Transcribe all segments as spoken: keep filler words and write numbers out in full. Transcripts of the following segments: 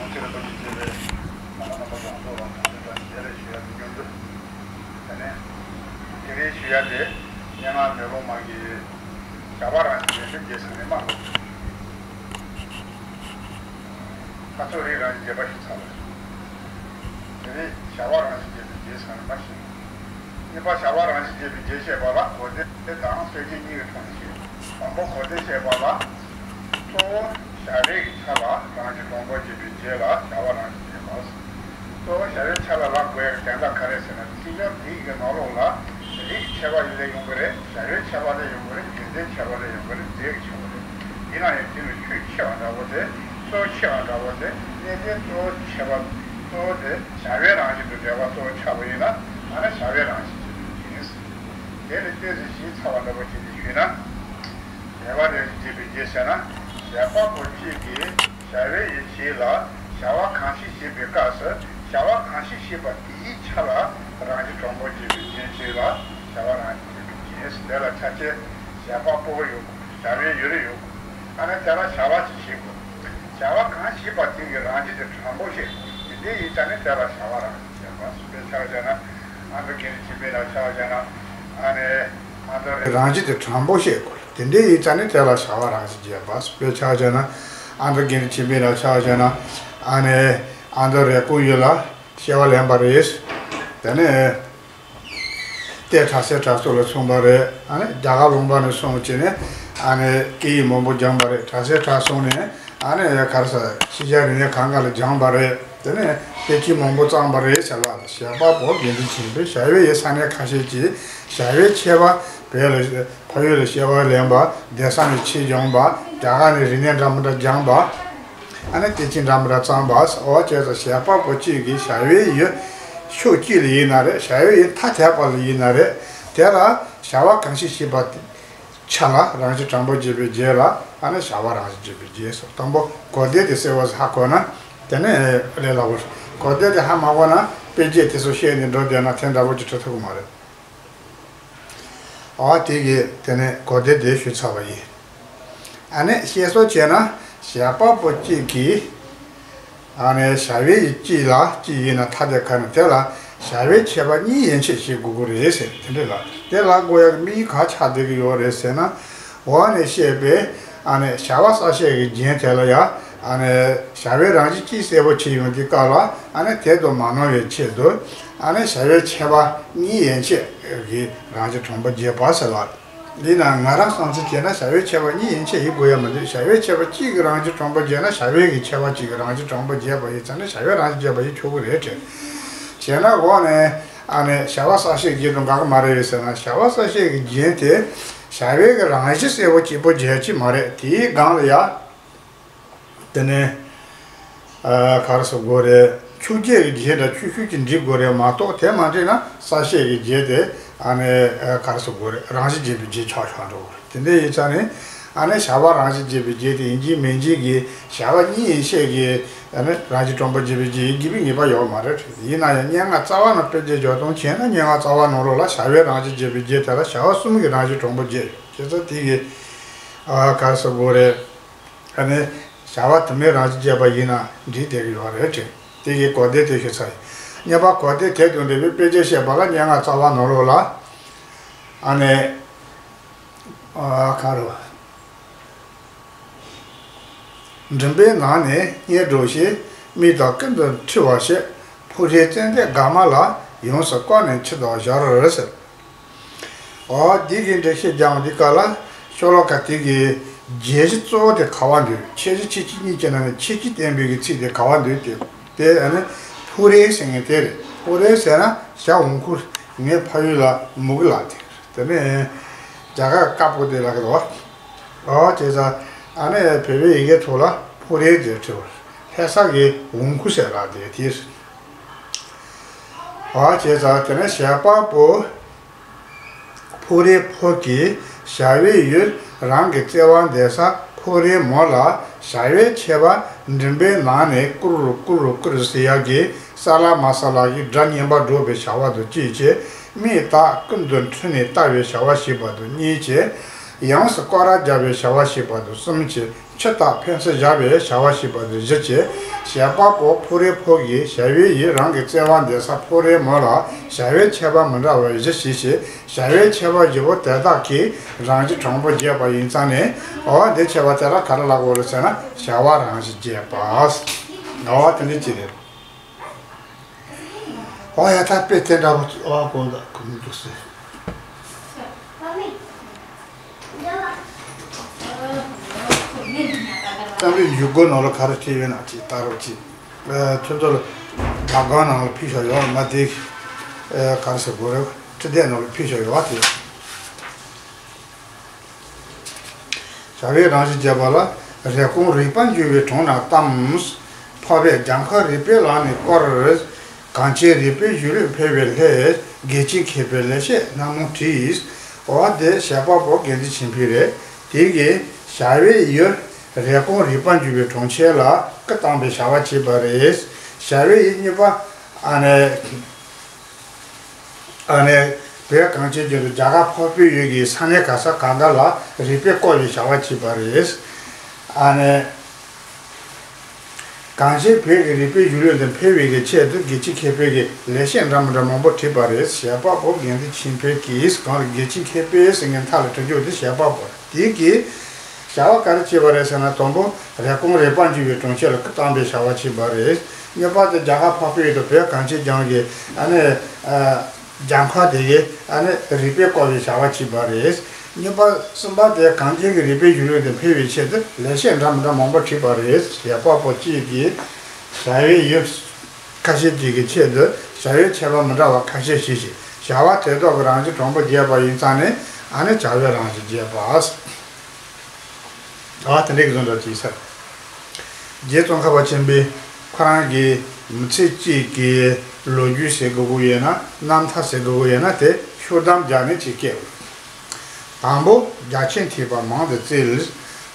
ཆེ་རིན་པོ་ཆེ་མཆོག་ལ་རྣམ་པ་ཚོ་ལ་ཐུགས་རྗེ་ཆེ་ཞུ་ཡ་དེ་སྙིང་བསྡུས། དེ་ནས་དེ་རིང་ཞུ་ཡ་དེ་སྙན་ངག་མེ་ལོང་མ་གི་བྱ་བ་རང་བཞིན་མེད་པའི་རྗེས་སུ་ནི་མ་ལོག་ཁ་ཚུགས་རིགས་རང་བཞིན་རྗེས་པ་ཞིག་ཚར་བ་རེད། དེ་ནས་བྱ་བ་རང་བཞིན་རྗེས་པའི་རྗེས་སུ་ནི་མ་ཞིག་གཉིས་པ་བྱ་བ་རང་བཞིན་རྗེས་པའི་རྗེས་བཤད་པ་ལ་གོ་བདེ་དང་གསལ་བྱེད་གཉིས་ཀྱི་ཐོག་ནས་བཤད། དང་པོ་གོ་བདེ་བཤད་པ་ལ། གཙོ་བོ་བྱ་བའི་གི་ཆ་ལ་རང་བཞིན་གྲངས་པོ་རྗེས་པའི་རྗེས་ལ་བྱ་བ་རང་བཞིན་རྗེས་པ། གཙོ་བོ་བྱ་བའི་ཆ་ལ་ལབ་དགོས་ཡག་གི་དོན་དག་ག་རེ་ཟེར་ན། ཚིག་སྦྱོར་འདི་གི་ནང་ལོགས་ལ་རིགས་ཀྱི་ཁྱད་པར་ཡིན་ལས་ཡོང་གི་རེད། བྱ་བའི་ཁྱད་པར་ལས་ཡོང་གི་རེད། རྒྱུ་ལྡན་ཁྱད་པར་ལས་ཡོང་གི་རེད། རྫས་ཀྱི་ཁྱད་པར་ལས། ཡིན་ན་ཡང་དེ་ལ་ཁྱོད་ཆེ་བ་འདྲ་བོ་དེ། གཙོ་བོ་ཆེ་བ་འདྲ་བོ་དེ། གནས་དོན་གཙོ་བོ་ཆེ་བ། གཙོ་བོ་དེ་བྱ་བའི་རང་བཞིན་དུ་འགྲེལ་པ་གཙོ་བོ་ཆགས་པ་ཡིན་ན། ཨ་ནི་བྱ་བའི་རང་བཞིན་ཅེས་པའི་རྒྱན། དེ་ལ་ཏོག་ཙམ་ཞིབ་ཚགས་པ་འདྲ་པོ་བྱས་ཏེ་ཞུས་ན། བྱ་བ་རང་བཞིན་རྗེས་པའི་རྗེས་ཟེར་ན། བྱེད་པ་པོ་གཅིག་གིས་བྱ་བའི་ཡུལ་གཅིག་ལ་བྱ་བ་གང་ཞིག་བྱེད་པའི་སྐབས་སུ། བྱ་བ་གང་ཞིག་བྱེད་པ་དེའི་ཆ་ལ་རང་བཞིན་གྲངས་པོ་རྗེས་པའི་རྒྱན་གཅིག་ལ་བྱ་བ་རང་བཞིན་རྗེས་པའི་རྒྱན། དེ་ལ་ཆ་བྱེད་བྱེད་པ་པོ་ཡོད་དགོས། བྱ་བའི་ཡུལ་ཡོད་དགོས། ཨ་ནི་དེ་ལ་བྱ་བ་ཅིག་བྱེད་དགོས། བྱ་བ་གང་བྱེད་པ་དེ་གི་རང་བཞིན་དེ་དྲང་པོ་བཤད་དགོས། དེ་འདྲ་ཡིན་ཙང་ནི་དེ་ལ་བྱ་བ་རང་བཞིན་བྱེད་པ། དཔེ་ཆ་བྱས་ན། ཨ་མདོ་དགེ་འདུན་ཆོས་འཕེལ་ལ་ཆ་བྱས་ན། ཨ་ནི་ཨ་མདོ་རེ་རང་བཞིན་དེ་དྲང་པོ་བཤད་དགོས། དེ་འདྲ་ཡིན་ཙང་ནི་དེ་ལ་བྱ་བ་རང་བཞིན་བྱེད་པ། དཔེ་ཆ་བྱས་ན། ཨ་མདོ་དགེ་འདུན་ཆོས་འཕེལ་ལ་ཆ་བྱས་ན། ཨ་ནི་ཨ་མདོ་རེ་སྐུང་ཡུལ་ལ་སྐྱེ་བ་ལེན་པ་རེད། དེ་ནས། ཏེ་དྲག་ཤེས་དྲག་སོགས་ལ་སོང་བ་རེད། ཨ་ནི་རྒྱ་གར་ལུང་པ་ནས་སོང་བྱས་ནས། ཨ་ནི་སྐད་ཡིག་མང་པོ་སྦྱངས་པ་རེད། དྲག་ཤེས་དྲག་སོང་ནས། ཨ་ནི་ག་རེ་ཟེར། ཤེས་བྱ་རིག་གནས་གང་ག་ལ་སྦྱངས་པ་རེད། དེ་ནས་དཔེ་ཆ་མང་པོ་བརྩམས་པ་རེད་ཟེར་ལ། བྱེད་པ་པོ་དགེ་འདུན་ཆོས་འཕེལ། བྱ་བའི་ཡུལ་ས་གནས་ཁ་ཤས་ཀྱིས་བྱ་བའི་ཆད་པ། བོད་ལ་ཕ་ཡུལ་ལ་སྐྱེ་བ་ལེན་པ། སྡེ་ས་ནས་ཆོས་སྦྱངས་པ། རྒྱ་གར་ནས་རིག་གནས་འདྲ་མི་འདྲ་སྦྱངས་པ། ཨ་ནི་དེ་ཅི་འདྲ་མི་འདྲ་བརྩམས་པ། འོ་བྱས་ཙང་བྱེད་པ་པོ་གཅིག་གིས་བྱ་བའི་ཡུལ་ཕྱོགས་གཅིག་ལ་ཡིན་ན་རེད། བྱ་བའི་ཡུལ་ཐ་དད་པ་ལ་ཡིན་ན་རེད། དེ་ལ་བྱ་བ་གང་ཞིག་བྱེད་པ་དེ་ཆ་ལ་རང་བཞིན་དྲང་པོ་བྱེད་པའི་རྗེས་ལ། ཨ་ནི་བྱ་བ་རང་བཞིན་བྱེད་པའི་རྗེས་སུ། དང་པོ་གོ་བདེ་དེ་གསལ་བོ་ཧ་གོ་ན་དེ་ནི་ལས་སླ་བོ་རེད། གོ་བདེ་དེ་ཧ་མ་གོ་ན་དཔེ་རྒྱན་དེ་ཚོ་བཤད་ནས་འགྲོ་བསྡད་ན་དེ་འདྲ་བོ་ཅིག་འགྲོ་ཐུབ་ཀྱི་མ་རེད། ཨ་དེ་གི་དེ་ནས་གོ་བདེ་དེ་ཞུས་ཚར་བ་ཡིན། ཨ་ནི་བཤད་སྲོལ་བྱས་ན་བྱེད་པ་པོ་གཅིག་གིས། ཨ་ནི་བྱ་བའི་ཡུལ་གཅིག་ལ་གཅིག་ཡིན་ན་ཐ་དད་ཁ་ནས་དེ་ལ་བྱ་བའི་ཆད་པ་གཉིས་ཡན་ཆད་བྱེད་དགོས་ཀྱི་རེད་ཟེར། དེ་འདྲ་ལ་དེ་ལ་དགོས་ཡག་གི་དམིགས་ཡུལ་ག་ཆགས་བསྡད་ཀྱི་ཡོད་རེད་ཟེར་ན། འོག་ནས་བཤད་པའི་ཨ་ནི་བྱ་བ་གསལ་བཤད་ཀྱི་རྒྱན་དེ་ལ་ཡང་། ཨ་ནི་བྱ་བའི་རང་བཞིན་གཅིག་གསལ་པོ་བྱེད་ཡོང་དུས་སྐབས་ལ། ཨ་ནི་དེ་དང་མ་ནོར་བའི་ཆེད་དུ། ཨ་ནི་བྱ་བའི་ཆད་པ་གཉིས་ཡན་ཆད་ཀྱི་རང་བཞིན་དྲང་པོ་བྱེད་པ་ཟེར་ལ། ཡིན་ནའང་ང་རང་བསམ་ཚུལ་བྱས་ན་བྱ་བའི་ཆད་པ་གཉིས་ཡན་ཆད་ཡིན་དགོས་ཡ་མི་འདུག་བྱ་བའི་ཆད་པ་གཅིག་གི་རང་བཞིན་དྲང་པོ་བྱས་ན་བྱ་བའི་གི་ཆད་པ་གཅིག་གི་རང་བཞིན་དྲང་པོ་བྱས་པ་ཡིན་ཙང་ནི་བྱ་བའི་རང་བཞིན་བྱས་པ་ཡིན་ཆོག་གི་རེད་དྲན། བྱས་ན་འོག་ནས་ཨ་ནི་བྱ་བ་གསལ་བཤད་རྒྱན་དུ་འགག་གི་མ་རེད་ཟེར་ན། བྱ་བ་གསལ་བཤད་ཀྱི་རྒྱན་དེ་བྱ་བའི་གི་རང་བཞིན་གསལ་པོ་གཅིག་པོ་བྱས་ཀྱི་མ་རེད། དེའི་སྒང་ལ་ཡ། དེ་ནས་ཨ་ག་རེ་ཟེར་དགོས་རེད། ཆོས་བརྒྱད་ཀྱི་རྗེས་འདྲ་ཆོས་ཤུགས་ཀྱིས་འགྲིག་དགོས་རེད་མ་གཏོགས། དེ་མ་འགྲིག་ན་གསལ་བཤད་ཀྱི་རྗེས་དེ་ཨ་ནི་ཨ་ག་རེ་ཟེར་དགོས་རེད། རང་བཞིན་བརྗོད་པའི་རྗེས་ཆགས་ཆགས་འགྲོ་གི་རེད། དེ་འདྲ་ཡིན་ཙང་ནི་ཨ་ནི་བྱ་བ་རང་བཞིན་བརྗོད་པའི་རྗེས་དེ་ཡིན་གཅིག་མིན་གཅིག་གི་བྱ་བ་གཉིས་ཡན་ཆད་ཀྱི་ཨ་ནི་རང་བཞིན་དྲང་པོ་བརྗོད་པའི་རྗེས་ཡིན་དགོས་པའི་ངེས་པ་ཡོད་མ་རེད། ཡིན་ན་ཡང་སྙན་ངག་རྩ་བ་ནས་དཔེ་རྒྱན་འཇོག་སྟངས་བྱས་ན། སྙན་ངག་རྩ་བ་ནང་ལོགས་ལ་བྱ་བའི་རང་བཞིན་བརྗོད་པའི་རྗེས་དེ་ལ་བྱ་བ་གསུམ་གྱི་རང་བཞིན་དྲང་པོ་བརྗོད་ཡོད། བྱས་ཙང་དེ་གི་ཨ་ག་རེ་ཟེར་དགོས་རེད། ཨ་ནི་བྱ་བ་དུ་མའི་རང་བཞིན་བརྗོད་པ་ཡིན་ན་འགྲིག་བསྡད་ཀྱི་ཡོད་རེད་དྲན། དེ་གི་གོ་བདེ་དེ་ཞུ་ཚར་ཡིན། གཉིས་པ་གོ་བདེ་དེ་དང་འབྲེལ་བའི་དཔེ་ཆ་བཤད་པ་ལ་སྙན་ངག་རྩ་བ་ནང་ལོགས་ལ། ཨ་ནི་ཨ་ག་རེ། མགྲིན་པའི་ནང་ནས་སྙན་སྒྲོགས་ཤིག་མིག་དང་ཀུན་ཏུ་འཁྲིལ་བར་བྱེད། ཕོ་བྲང་ཙན་དན་དགའ་མ་ལ། ཡོངས་སུ་བཀང་ནས་འཆི་དང་སྦྱར་ཟེར། འོ་འདི་གི་འགྲེལ་བཤད་རྒྱག་འདི་ག་ལ་ཤོ་ལོ་ཀ་དེ་གི་རྒྱན་གཞི་གཙོ་བོ་དེ་ག་བ་འདུག་ཁྱད་གཞི་ཁྱད་ཆོས་གཉིས་ཀྱི་ནང་ནས་ཁྱད་ཆོས་བསྟན་པའི་གི་ཚིག་དེ་ག་བ་འདུག་དེ་དེ་ཨ་ནི་ཕོ་བྲང་ཟེར་མཁན་དེ་རེད། ཕོ་བྲང་ཟེར་ན་བྱ་འོང་ཁུ་ངའི་ཕ་ཡུལ་ལ་མུ་གི་ལ་དེ་དེ་ནས་རྒྱ་གར་ཀ་པོ་དེ་ལ་གི་དོ། འོ་བྱས་ཙང་ཨ་ནི་བོད་པའི་ཡི་གེ་ཐོག་ལ་ཕོ་བྲང་དེ་བྲིས་པ་ལྷ་ས་གི་འོང་ཁུ་ཟེར་ལ་དེ་དེ་རེད། འོ་བྱས་ཙང་དེ་ནས་བྱེད་པ་པོ། ཕོ་བྲང་ཕོ་གི་བྱ་བའི་ཡུལ་རང་གི་བརྩེ་བ་འདས་ས་ཕོ་བྲང་མོ་ལ་བྱ་བའི་ཆད་པ་མགྲིན་པའི་ནང་ནས་ཀུ་རུ་ཀུ་རུ་ཀུ་རུ་ཟེར་ཡག་གི་ས་ལ་མ་ས་ལ་གི་སྒྲ་སྙན་པ་སྒྲོག་པའི་བྱ་བ་དང་བཅས་བྱས། མིག་དང་ཀུན་ཏུ་འཁྲིལ་ནས་ལྟ་བའི་བྱ་བ་ཞེས་པ་དང་གཉིས་བྱས། ཡོངས་སུ་སྐོར་ར་བརྒྱབ་པའི་བྱ་བ་བྱེད་པ་དང་གསུམ་བྱས། ཆུ་དང་ཕན་ཚུན་བཞག་པའི་བྱ་བ་བྱེད་པ་དང་བཞི་བྱས། བྱེད་པ་པོ་ཕོ་རེ་ཕོ་གིས་བྱ་བའི་ཡུལ་རང་གི་བརྩེ་བ་འདས་ས་ཕོ་རེ་མོ་ལ་བྱ་བའི་ཁྱད་པར་མི་འདྲ་བ་བཞི་བྱས་ཤིང་། བྱ་བའི་ཁྱད་པར་བཞི་པོ་དེ་དག་གིས་རང་བཞིན་གྲངས་པོ་བརྒྱད་པ་ཡིན་ཙང་ནས། འོ་འདི་ཁྱད་པར་དེ་དག་ག་རེ་ལབ་དགོས་རེད་ཟེར་ན། བྱ་བ་རང་བཞིན་བརྒྱད་པ། འོ་དེ་འདྲ་ཅིག་རེད། ཨོ་ཡ། ད་དཔེ་དེ་འདྲ་པོ། ཨོ་གོ་ད་གོ་མི་འདུག་ཟེར། རྩོམ་རིག་འཇུག་སྒོ་ནང་ལ་ག་རེ་བྲིས་ཡོད་ན་ཅིག་ལྟ་རོགས་གྱིས། ཨ། ཁྱོད་ཚོ་ལ་ལག་ཁང་ནང་ལ་ཕུལ་བཞག་ཡོད་མ་དེ། ཨ། ག་རེ་ཟེར་དགོས་རེད། ཁྲི་སྟེགས་ནང་ལ་ཕུལ་བཞག་ཡོད་པ་དེ། བྱ་བའི་རང་བཞིན་བརྒྱད་པ་ལ། རེབ་གོང་རེག་པར་འགྱུར་བའི་གྲངས་རྣམས་གཏམས། འཕགས་པས་རྒྱལ་མཁར་རེག་པའི་ལམ་ནས་བསྐོར། གངས་ཅན་རེག་པའི་གཞུང་ལུགས་འཕེལ་བའི་སླད། རྒྱལ་ཆེན་མཁས་པའི་ལེགས་བཤད་སྣ་མང་བྲིས། འོ་དེ་བྱེད་པ་པོ་དགེ་འདུན་ཆོས་འཕེལ་རེད། དེ་གིས་བྱ་བའི་ཡུལ་རེབ་གོང་རེག་པར་འགྱུར་བའི་གྲངས་ཅན་ལ་སྐུ་བལྟམས་པའི་བྱ་བ་བྱས་པ་རེད། བྱ་བའི་ཡུལ་གཉིས་པ། ཨ་ནི། ཨ་ནི། བོད་གངས་ཅན་ལྗོངས་དང་རྒྱ་གར་འཕགས་པའི་ཡུལ་གྱི་ས་གནས་ག་ས་ག་འདྲ་ལ་རེག་པས་བསྐོར་བའི་བྱ་བ་བྱས་པ་རེད། ཨ་ནི། གངས་ཅན་བོད་ཀྱི་རེག་པའི་གཞུང་ལུགས་འདི་འཕེལ་བའི་གི་ཆེད་དུ་རྒྱལ་ཆེན་མཁས་པའི་གི་ལེགས་བཤད་འདྲ་མི་འདྲ་མང་པོ་བྲིས་པ་རེད། བྱེད་པ་པོ་དགེ་འདུན་ཆོས་འཕེལ་གྱིས། གང་ལ་རྒྱལ་ཆེན་མཁས་པའི་ཟེར་མཁན་མཐའ་ལ་བྲི་རྒྱུ་དེ་བྱེད་པ་པོ་རེད། དེ་གིས་བྱ་བ་ག་རེ་བྱས་པ་རེད་ཟེར་ན། དང་པོ་རེབ་གོང་རེག་པར་འགྱུར་བའི་གྲངས་ཅན་ལ་སྐུ་བལྟམས་པའི་བྱ་བ་བྱས་པ་རེད། གཉིས་པ་དེ་རྒྱ་གར་འཕགས་པའི་ཡུལ་དུ་བོད་གངས་ཅན་ལྗོངས་ཀྱི། ཨ་ནི། ཨ། རྒྱལ་མཁར་དེ་གའི། ཨ་ནི། རེག་པས་བསྐོར་བའི་བྱ་བ་བྱས་པ་རེད། གཉིས་པ། གསུམ་པ་དེ་གངས་ཅན་གྱི་རེག་པའི་གཞུང་ལུགས་དེ་འཕེལ་བའི་ཆེད་དུ་ལེགས་བཤད་འདྲ་མི་འདྲ་མང་པོ་བྲིས་པ་རེད། བྱེད་པ་པོ་གཅིག་གིས་བྱ་བའི་ཡུལ་ཁ་ཤས་ཅིག་གི་ཆེད་དུ་བྱ་བའི་ཁྱད་པར་མི་འདྲ་བ་ཁ་ཤས་བྱས་ཤིང་། བྱ་བ་དེ་དག་གི་རང་བཞིན་གྲངས་པོ་བརྒྱད་པ་ཡིན་ཙང་ནས། ཨ་ནི་བྱ་བའི་རང་བཞིན་བརྒྱད་པ། ཨ། དེ་འདྲའི་བཟོ་འདྲ་ཅིག་ཟེར། རྗེ་ཙོང་ཁ་པ་ཆེན་པོས་ཁོ་རང་གི་མི་ཚེ་གཅིག་གི་ལོ་རྒྱུས་ཟེར་དགོས་ཀྱི་ཡོད་ན། རྣམ་ཐར་ཟེར་དགོས་ཀྱི་ཡོད་ན། དེ་ཤོག་བསྡམས་རྒྱག་ནས་ཅིག་བསྐྱལ། དང་པོ། རྒྱ་ཆེན་ཐེག་པ་མང་དུ་བཙལ།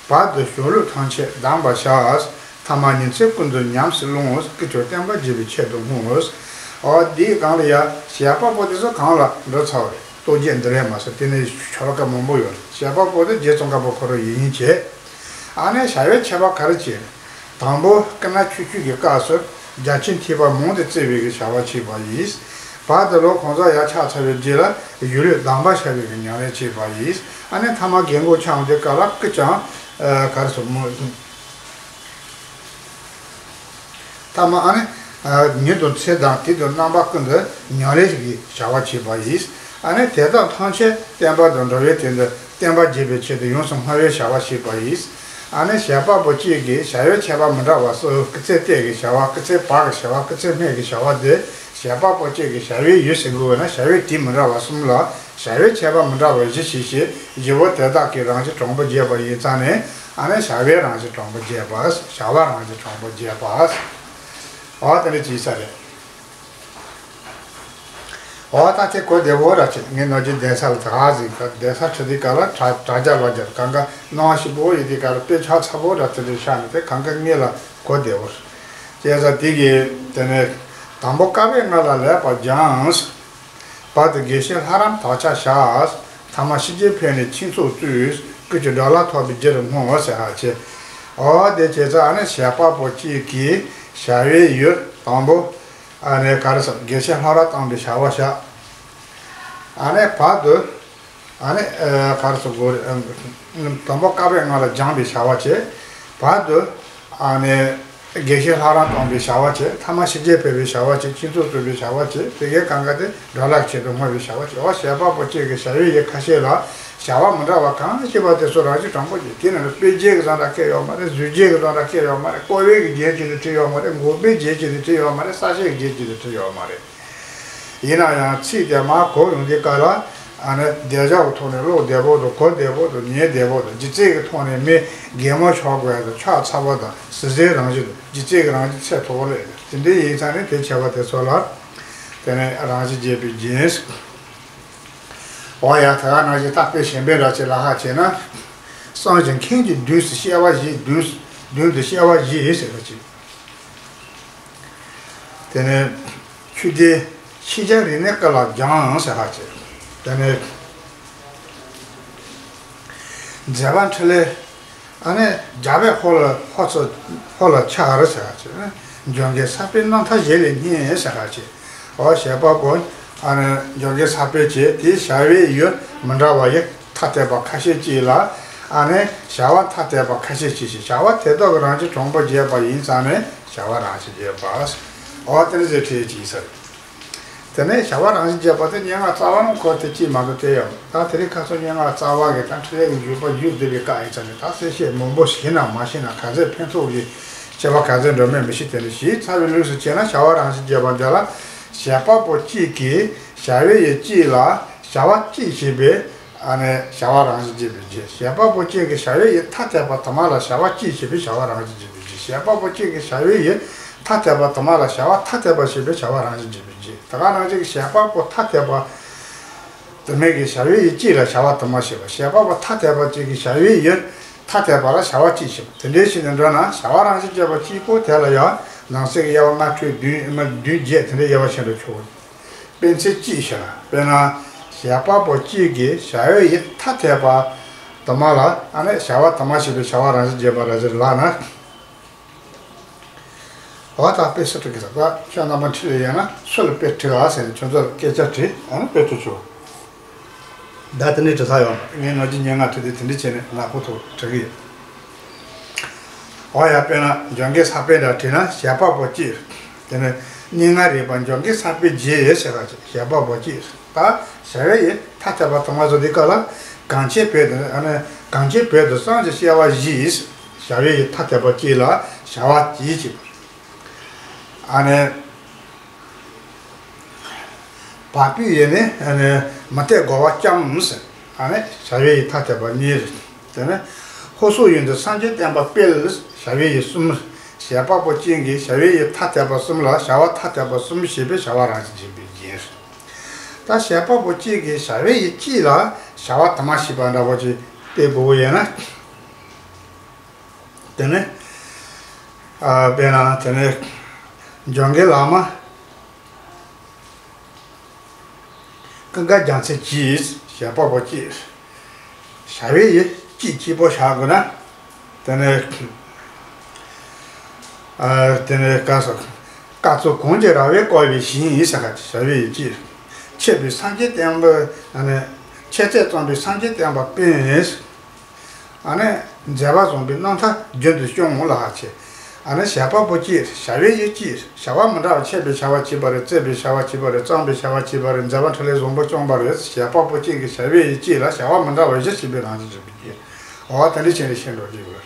བར་དུ་གཞུང་ལུགས་ཐམས་ཅད་བསྡམས་པར་བྱ། ཐ་མ་ཉིན་མཚན་ཀུན་ཏུ་ཉམས་སུ་བླང་། སྐུ་ཚེ་བསྟན་པ་རྒྱས་པའི་ཆེད་དུ་བསྔོ། འོ་དེའི་སྒང་ལ་ཡ་བྱེད་པ་པོ་དེ་ཚོ་གང་ལ་འགྲོ་ཚར་བ་རེད། རྟོགས་བརྒྱད་འདི་ལས་མ་ཟད་དེ་ནས་ཆོ་ག་མང་པོ་ཡོད་རེད། བྱེད་པ་པོ་དེ་རྗེ་ཙོང་ཁ་པ་ཁོ་རང་ཡིན་ཡིན་བྱས། ཨ་ནི་བྱ་བའི་ཁྱད་པར་ག་རེ་བྱས་ནས། དང་པོ་སྐུ་ན་ཆུང་ཆུང་གི་སྐབས་སུ་རྒྱ་ཆེན་ཐེག་པ་མང་དུ་བཙལ་བའི་གི་བྱ་བ་བྱས་པ་ཡིན། བར་དུ་ལོ་གང་ཙམ་ཡར་ཆགས་ཚར་བའི་རྗེས་ལ་གཞུང་ལུགས་བསྡམས་པར་བྱ་བའི་གི་ཉམས་ལེན་བྱས་པ་ཡིན། ཨ་ནི་མཐའ་མ་རྒན་གོག་ཆགས་འོང་དུས་སྐབས་ལ་སྐུ་ཀྱང་། ཨ། ག་རེ་ཟེར་མོ། ཐ་མ་ཨ་ནི། ཨ། ཉིན་དང་མཚན་དང་དུས་དང་རྣམ་པ་ཀུན་ཏུ་ཉམས་ལེན་གྱི་བྱ་བ་བྱེད་པ་ཡིན། ཨ་ནི་དེ་དག་ཐམས་ཅད་བསྟན་པ་དང་འགྲོ་བའི་དོན་དུ་བསྟན་པ་རྒྱས་པའི་ཆེད་དུ་ཡོངས་སུ་བསྔོ་བའི་བྱ་བ་བྱེད་པ་ཡིན། ཨ་ནི་བྱེད་པ་པོ་གཅིག་གིས་བྱ་བའི་ཁྱད་པར་མི་འདྲ་བ་གསུམ། སྐུ་ཚེ་གཏད་ཀྱི་བྱ་བ། སྐུ་ཚེ་བག་གི་བྱ་བ། སྐུ་ཚེ་སྨད་ཀྱི་བྱ་བ་འདི། བྱེད་པ་པོ་གཅིག་གིས་བྱ་བའི་ཡུལ་ཟེར་དགོས་ན་བྱ་བའི་དུས་མི་འདྲ་བ་གསུམ་ལ་བྱ་བའི་ཁྱད་པར་མི་འདྲ་བ་བཞི་བྱས་ཤིང་། བཞི་པོ་དེ་དག་གི་རང་བཞིན་གྲངས་པོ་བརྒྱད་པ་ཡིན་ཙང་ནས། ཨ་ནི་བྱ་བའི་རང་བཞིན་གྲངས་པོ་བརྒྱད་པ། བྱ་བ་རང་བཞིན་གྲངས་པོ་བརྒྱད་པ། འོ་དེ་འདྲ་བྱས་ས་རེད། འོ་ད་དེ་གོ་བདེ་པོ་ར་བྱེད། ངས་ནམ་རྒྱུན་གདན་ས་ལ་ད་ག་ཟིག་གདན་ས་ཁྲིད་དུས་སྐབས་ལ་དྲ་དྲ་རྒྱ་ལ་རྒྱ་གང་ག་སྣང་ཞིབ་པོ་ཡིན་དུས་སྐབས་ལ་དཔེ་ཆ་ཚ་པོ་ར་དེ་འདྲ་ཤར་ནས། དེ་གང་ག་ངེད་ལ་གོ་བདེ་པོ་རེད། བྱས་ཙང་དེ་གིས་དེ་ནས་དང་པོ་བསྐལ་པའི་སྔ་ལ་ལེགས་པར་སྦྱངས། བར་དུ་དགེ་བཤེས་ལྷ་རམས་དག་ཆ་བཞག། ཐ་མ་ཤེས་བྱའི་ཕན་ནི་ཆོས་ཚོགས་བཙུགས། སྐུ་ཚེ་དགྲ་ལ་ཐོགས་པའི་རྒྱུར་བསྔོ་ཟེར་ཧ་ཆེ། འོ་དེ་བྱས་ཙང་ཨ་ནི་བྱེད་པ་པོ་གཅིག་གིས་བྱ་བའི་ཡུལ་དང་པོ། ཨ་ནི་ག་རེ་ཟེར། དགེ་བཤེས་ལྷ་རམས་བཏང་བའི་བྱ་བ་བཞག། ཨ་ནི་བར་དུ། ཨ་ནི། ཨ། ག་རེ་ཟེར་དགོས་རེད། ཨ། དང་པོ་བསྐལ་པའི་སྔ་ལ་སྦྱངས་པའི་བྱ་བ་བྱས། བར་དུ། ཨ་ནི། དགེ་བཤེས་ལྷ་རམས་བཏང་བའི་བྱ་བ་བྱས། ཐ་མ་ཤེས་བྱའི་ཕན་པའི་བྱ་བ་བྱས། ཆོས་ཚོགས་བཙུགས་པའི་བྱ་བ་བྱས། དེ་གའི་གང་ག་དེ་དགྲ་ལྷའི་ཆེད་དུ་བསྔོ་བའི་བྱ་བ་བྱས། འོ་བྱེད་པ་པོ་གཅིག་གིས་བྱ་བའི་ཡུལ་ཁ་ཤས་ལ་བྱ་བ་མི་འདྲ་བ་གང་ཞིག་པ་དེ་ཚོ་རང་བཞིན་གྲངས་པོ་བརྒྱད། དེ་ནི་དཔེ་བརྒྱད་ཀྱི་ཙམ་ར་ཁེལ་ཡོད་མ་རེད། རྫས་བརྒྱད་ཀྱི་ཙམ་ར་ཁེལ་ཡོད་མ་རེད། བསྐོར་བའི་གི་རྒྱན་གཅིག་ཏུ་བྲིས་ཡོད་མ་རེད། འགོག་པའི་རྒྱན་གཅིག་ཏུ་བྲིས་ཡོད་མ་རེད། གསལ་བྱེད་ཀྱི་རྒྱན་གཅིག་ཏུ་བྲིས་ཡོད་མ་རེད། ཡིན་ན་ཡང་ཚིག་དེ་མར་གོ་ཡོང་དུས་སྐབས་ལ། ཨ་ནི་བདེ་འཇགས་ཀྱི་ཐོག་ནས་ཀློག་བདེ་པོ་དང་གོ་བདེ་པོ་དང་ཉན་བདེ་པོ་དང་། སྒྱུ་རྩལ་གྱི་ཐོག་ནས་མི་གད་མོ་ཤོར་དགོས་ཡ་དང་ཕྱག་འཚལ་བ་དང་གཟི་བརྗིད་རང་བཞིན་དང་། སྒྱུ་རྩལ་གྱི་རང་བཞིན་ཚད་མཐོ་པོ་སླེབས། དེ་འདྲ་ཡིན་ཙང་ནས་དེ་བྱས་པ་དེ་ཚོ་ལ་དེ་ནས་རང་བཞིན་བརྒྱད་པའི་རྒྱན། འོ་ཡ། ད་ག་ནང་བཞིན་ད་དཔེ་གཞན་པའི་ར་ཆེ་ལ་ཧ་བྱས་ན། གསང་ཞིང་མཁན་གྱི་མདུན་དུ་བཤད་པ་བཞི། མདུན་མདུན་དུ་བཤད་པ་བཞི་ཟེར་བ་ཅིག། དེ་ནས་ཆོས་སྡེ་ཤེས་བྱ་རིག་གནས་ཀུན་ལ་སྦྱངས་ཟེར་ཧ་ཅེ། དེ་ནས་ མཛད་པ་འཕྲིན་ལས། ཨ་ནི་རྒྱལ་བའི་ཧོར་ལ་ཧོར་ཚོ་ཧོར་ལ་ཆགས་རེད་ཟེར་བ་ཅིག་འཇོན་གི་ས་པའི་རྣམ་ཐར་གཞན་ལས་སྙན་ཟེར་བ་ཅིག་འོ་བྱེད་པ་པོ། ཨ་ནི་འཇོན་གི་ས་པའི་ཅིག་དེའི་བྱ་བའི་ཡུལ་མི་འདྲ་བ་ཡི་ཐ་དད་པ་ཁ་ཤས་ཅིག་ལ། ཨ་ནི་བྱ་བ་ཐ་དད་པ་ཁ་ཤས་ཅིག་ཞིག་བྱ་བ་དེ་དག་གི་རང་བཞིན་གྲུང་པོ་བརྗོད་པ་ཡིན་ཙང་ནས་བྱ་བ་རང་བཞིན་བརྗོད་པ། འོ་དེ་ནི་ཟེར་ཁྲིད་ཅིག་ཟེར། དེ་ནས་བྱ་བ་རང་བཞིན་བརྗོད་པ་དེ་སྙན་ངག་རྩ་བ་རང་ཁོ་དེ་ཅིས་མ་གཏོགས་དེ་ཡང་ད་དེ་རིང་ཁ་སང་སྙན་ངག་རྩ་བ་གི་ད་འཕྲིན་ལས་ཀྱི་འཇུག་པ་བརྒྱུད་བསྡུས་པའི་བཀའ་ཡིན་ཙང་ནས་ད་གསལ་བཤད་མང་པོ་ཤེས་ན་མ་ཤེས་ན་ག་ཚོད་ཕན་ཐོགས་ཀྱི་བྱེད་པ་ག་ཚོད་འགྲོ་མེད་མི་ཤེས། དེ་ནས་ཞིབ་ཚགས་པའི་ལུགས་སུ་བྱས་ན་བྱ་བ་རང་བཞིན་བརྗོད་པ་འདི་ལ་བྱེད་པ་པོ་གཅིག་གིས་བྱ་བའི་ཡུལ་གཅིག་ལ་བྱ་བ་གཅིག་བྱེད་པའི་ཨ་ནི་བྱ་བ་རང་བཞིན་བརྗོད་པའི་རྗེས། བྱེད་པ་པོ་གཅིག་གིས་བྱ་བའི་ཡུལ་ཐ་དད་པ་དུ་མ་ལ་བྱ་བ་གཅིག་བྱེད་པའི་བྱ་བ་རང་བཞིན་བརྗོད་པའི་རྗེས། བྱེད་པ་པོ་གཅིག་གིས་བྱ་བའི་ཡུལ་ཐ་དད་པ་དུ་མ་ལ་བྱ་བ་ཐ་དད་པ་བྱེད་པའི་བྱ་བ་རང་བཞིན་བརྗོད་པའི་རྗེས། ད་ག་ནང་བཞིན་གྱི་བྱེད་པ་པོ་ཐ་དད་པ་དུ་མས་ཀྱི་བྱ་བའི་ཡུལ་གཅིག་ལ་བྱ་བ་དུ་མ་བྱེད་པ། བྱེད་པ་པོ་ཐ་དད་པ་གཅིག་གིས་བྱ་བའི་ཡུལ་ཐ་དད་པ་ལ་བྱ་བ་གཅིག་བྱེད་པ། དེ་འདྲའི་ཕྱིར་ནི་འགྲོ་ན་བྱ་བ་རང་བཞིན་བརྗོད་པ་གཅིག་པོ་དེ་ལ་ཡང་ནང་གསེས་ཀྱི་དབྱེ་བ་ལྔ་འཕྲོས་བདུན་མ་བདུན་བརྒྱད་དེ་འདྲའི་དབྱེ་བ་ཕྱེ་འགྲོ་ཆོག་དཔེ་མཚོན་གཅིག་བྱས་ན། དཔེར་ན། བྱེད་པ་པོ་གཅིག་གིས་བྱ་བའི་ཡུལ་ཐ་དད་པ་དུ་མ་ལ་ཨ་ནི་བྱ་བ་དུ་མ་བྱེད་པའི་བྱ་བ་རང་བཞིན་བརྗོད་པ་རེད་ཟེར་ལབ་ན། འོ་ད་དཔེ་སུ་ཁྲིད་ཀྱི་ཟེར་བ་ཁྱོད་རྣམ་པ་འཁྲིད་ལ་ཡོད་ན་སུ་ལ་དཔེ་ཁྲིད་ཨ་ཟེར་ནས་ཁྱོད་ཚོར་སྐད་ཆ་དྲིས་ཨ་ནི་དཔེ་ཁྲིད་ཆོག་ད་དེ་ནས་དྲི་ས་ཡོང་ངས་ནོར་གྱི་སྙན་ངག་ཁྲིད་དེ་དེ་འདྲ་བྱས་ནས་ནག་པོ་ཐོག་ཁྲིད་ཀྱི་ཡོད། འོ་ཡ་དཔེར་ན་འཇོན་གི་ས་པའི་འདྲ་བྲིས་ན་བྱེད་པ་པོ་གཅིག་དེ་ནས་སྙན་ངག་རིག་པ་འཇོན་གི་ས་པའི་རྗེས་ཟེར་བ་ཅིག་བྱེད་པ་པོ་གཅིག་ད་བྱ་བའི་ཡུལ་ཐ་དད་པ་དུ་མ་བཟོ་དུས་སྐབས་ལ་གང་ཆེ་བོད་དུ་ཨ་ནི་གང་ཆེ་བོད་དུ་གསང་གི་བཤད་པ་བཞི། བྱ་བའི་ཡུལ་ཐ་དད་པ་གཅིག་ལ་བྱ་བ་གཅིག་བྱེད་པ། ཨ་ནི། བ་སྤུའི་ཡུལ་ནི་ཨ་ནི་མུ་སྟེགས་རྒོལ་བ་ལྕམ་ཟེར། ཨ་ནི་བྱ་བའི་ཡུལ་ཐ་དད་པ་གཉིས་རེད། དེ་ནི་ཧོར་སོག་ཡུལ་དུ་སངས་རྒྱས་བསྟན་པ་སྤེལ། བྱ་བའི་ཡུལ་གསུམ། བྱེད་པ་པོ་གཅིག་གིས་བྱ་བའི་ཡུལ་ཐ་དད་པ་གསུམ་ལ་བྱ་བ་ཐ་དད་པ་གསུམ་བྱེད་པའི་བྱ་བ་རང་བཞིན་བརྗོད་པའི་རྗེས། ད་བྱེད་པ་པོ་གཅིག་གིས་བྱ་བའི་ཡུལ་གཅིག་ལ་བྱ་བ་དུ་མ་བྱེད་པ་འདྲ་བོ་ཅིག་དཔེ་དགོས་པོ་ཡིན་ན། དེ་ནི། ཨ་དཔེར་ན་དེ་ནི། འཇོན་གི་བླ་མ། ཀུན་དགའ་རྒྱལ་མཚན་གྱིས་བྱེད་པ་པོ་གཅིག་བྱ་བའི་ཡུལ་གཅིག་གཅིག་པོ་བྱ་དགོས་ན། དེ་ནི། ཨ་དེ་ནི་བཀའ་སོགས། བཀའ་སྩལ་གང་གི་ར་བས་བསྐོར་བའི་ཞིང་ཡིན་ཟེར་ག་བྱ་བའི་ཡུལ་གཅིག་འཆད་པའི་སངས་རྒྱས་བསྟན་པ་ཨ་ནི། འཆད་རྩོད་རྩོམ་པའི་སངས་རྒྱས་བསྟན་པ་སྤེལ། ཨ་ནི། མཛད་པ་བཟང་པོའི་རྣམ་ཐར་རྒྱུན་དུ་སྐྱོང་ལ་ཧ་ཆེ། ཨ་ནི་བྱེད་པ་པོ་གཅིག་བྱ་བའི་ཡུལ་གཅིག་བྱ་བ་མི་འདྲ་བ་འཆད་པའི་བྱ་བ་གཅིག་པ་རེད། རྩོད་པའི་བྱ་བ་གཅིག་པ་རེད། རྩོམ་པའི་བྱ་བ་གཅིག་པ་རེད། མཛད་པ་འཕྲིན་ལས་བཟང་པོ་སྐྱོང་པ་རེད། བྱེད་པ་པོ་གཅིག་གིས་བྱ་བའི་ཡུལ་གཅིག་ལ་བྱ་བ་མི་འདྲ་བ་བཞི་བྱེད་པའི་རང་བཞིན་བརྗོད་པའི་རྒྱན། འོ་དེ་འདྲ་བྱས་ནས་ཤེས་འགྲོ་གི་ཡོད།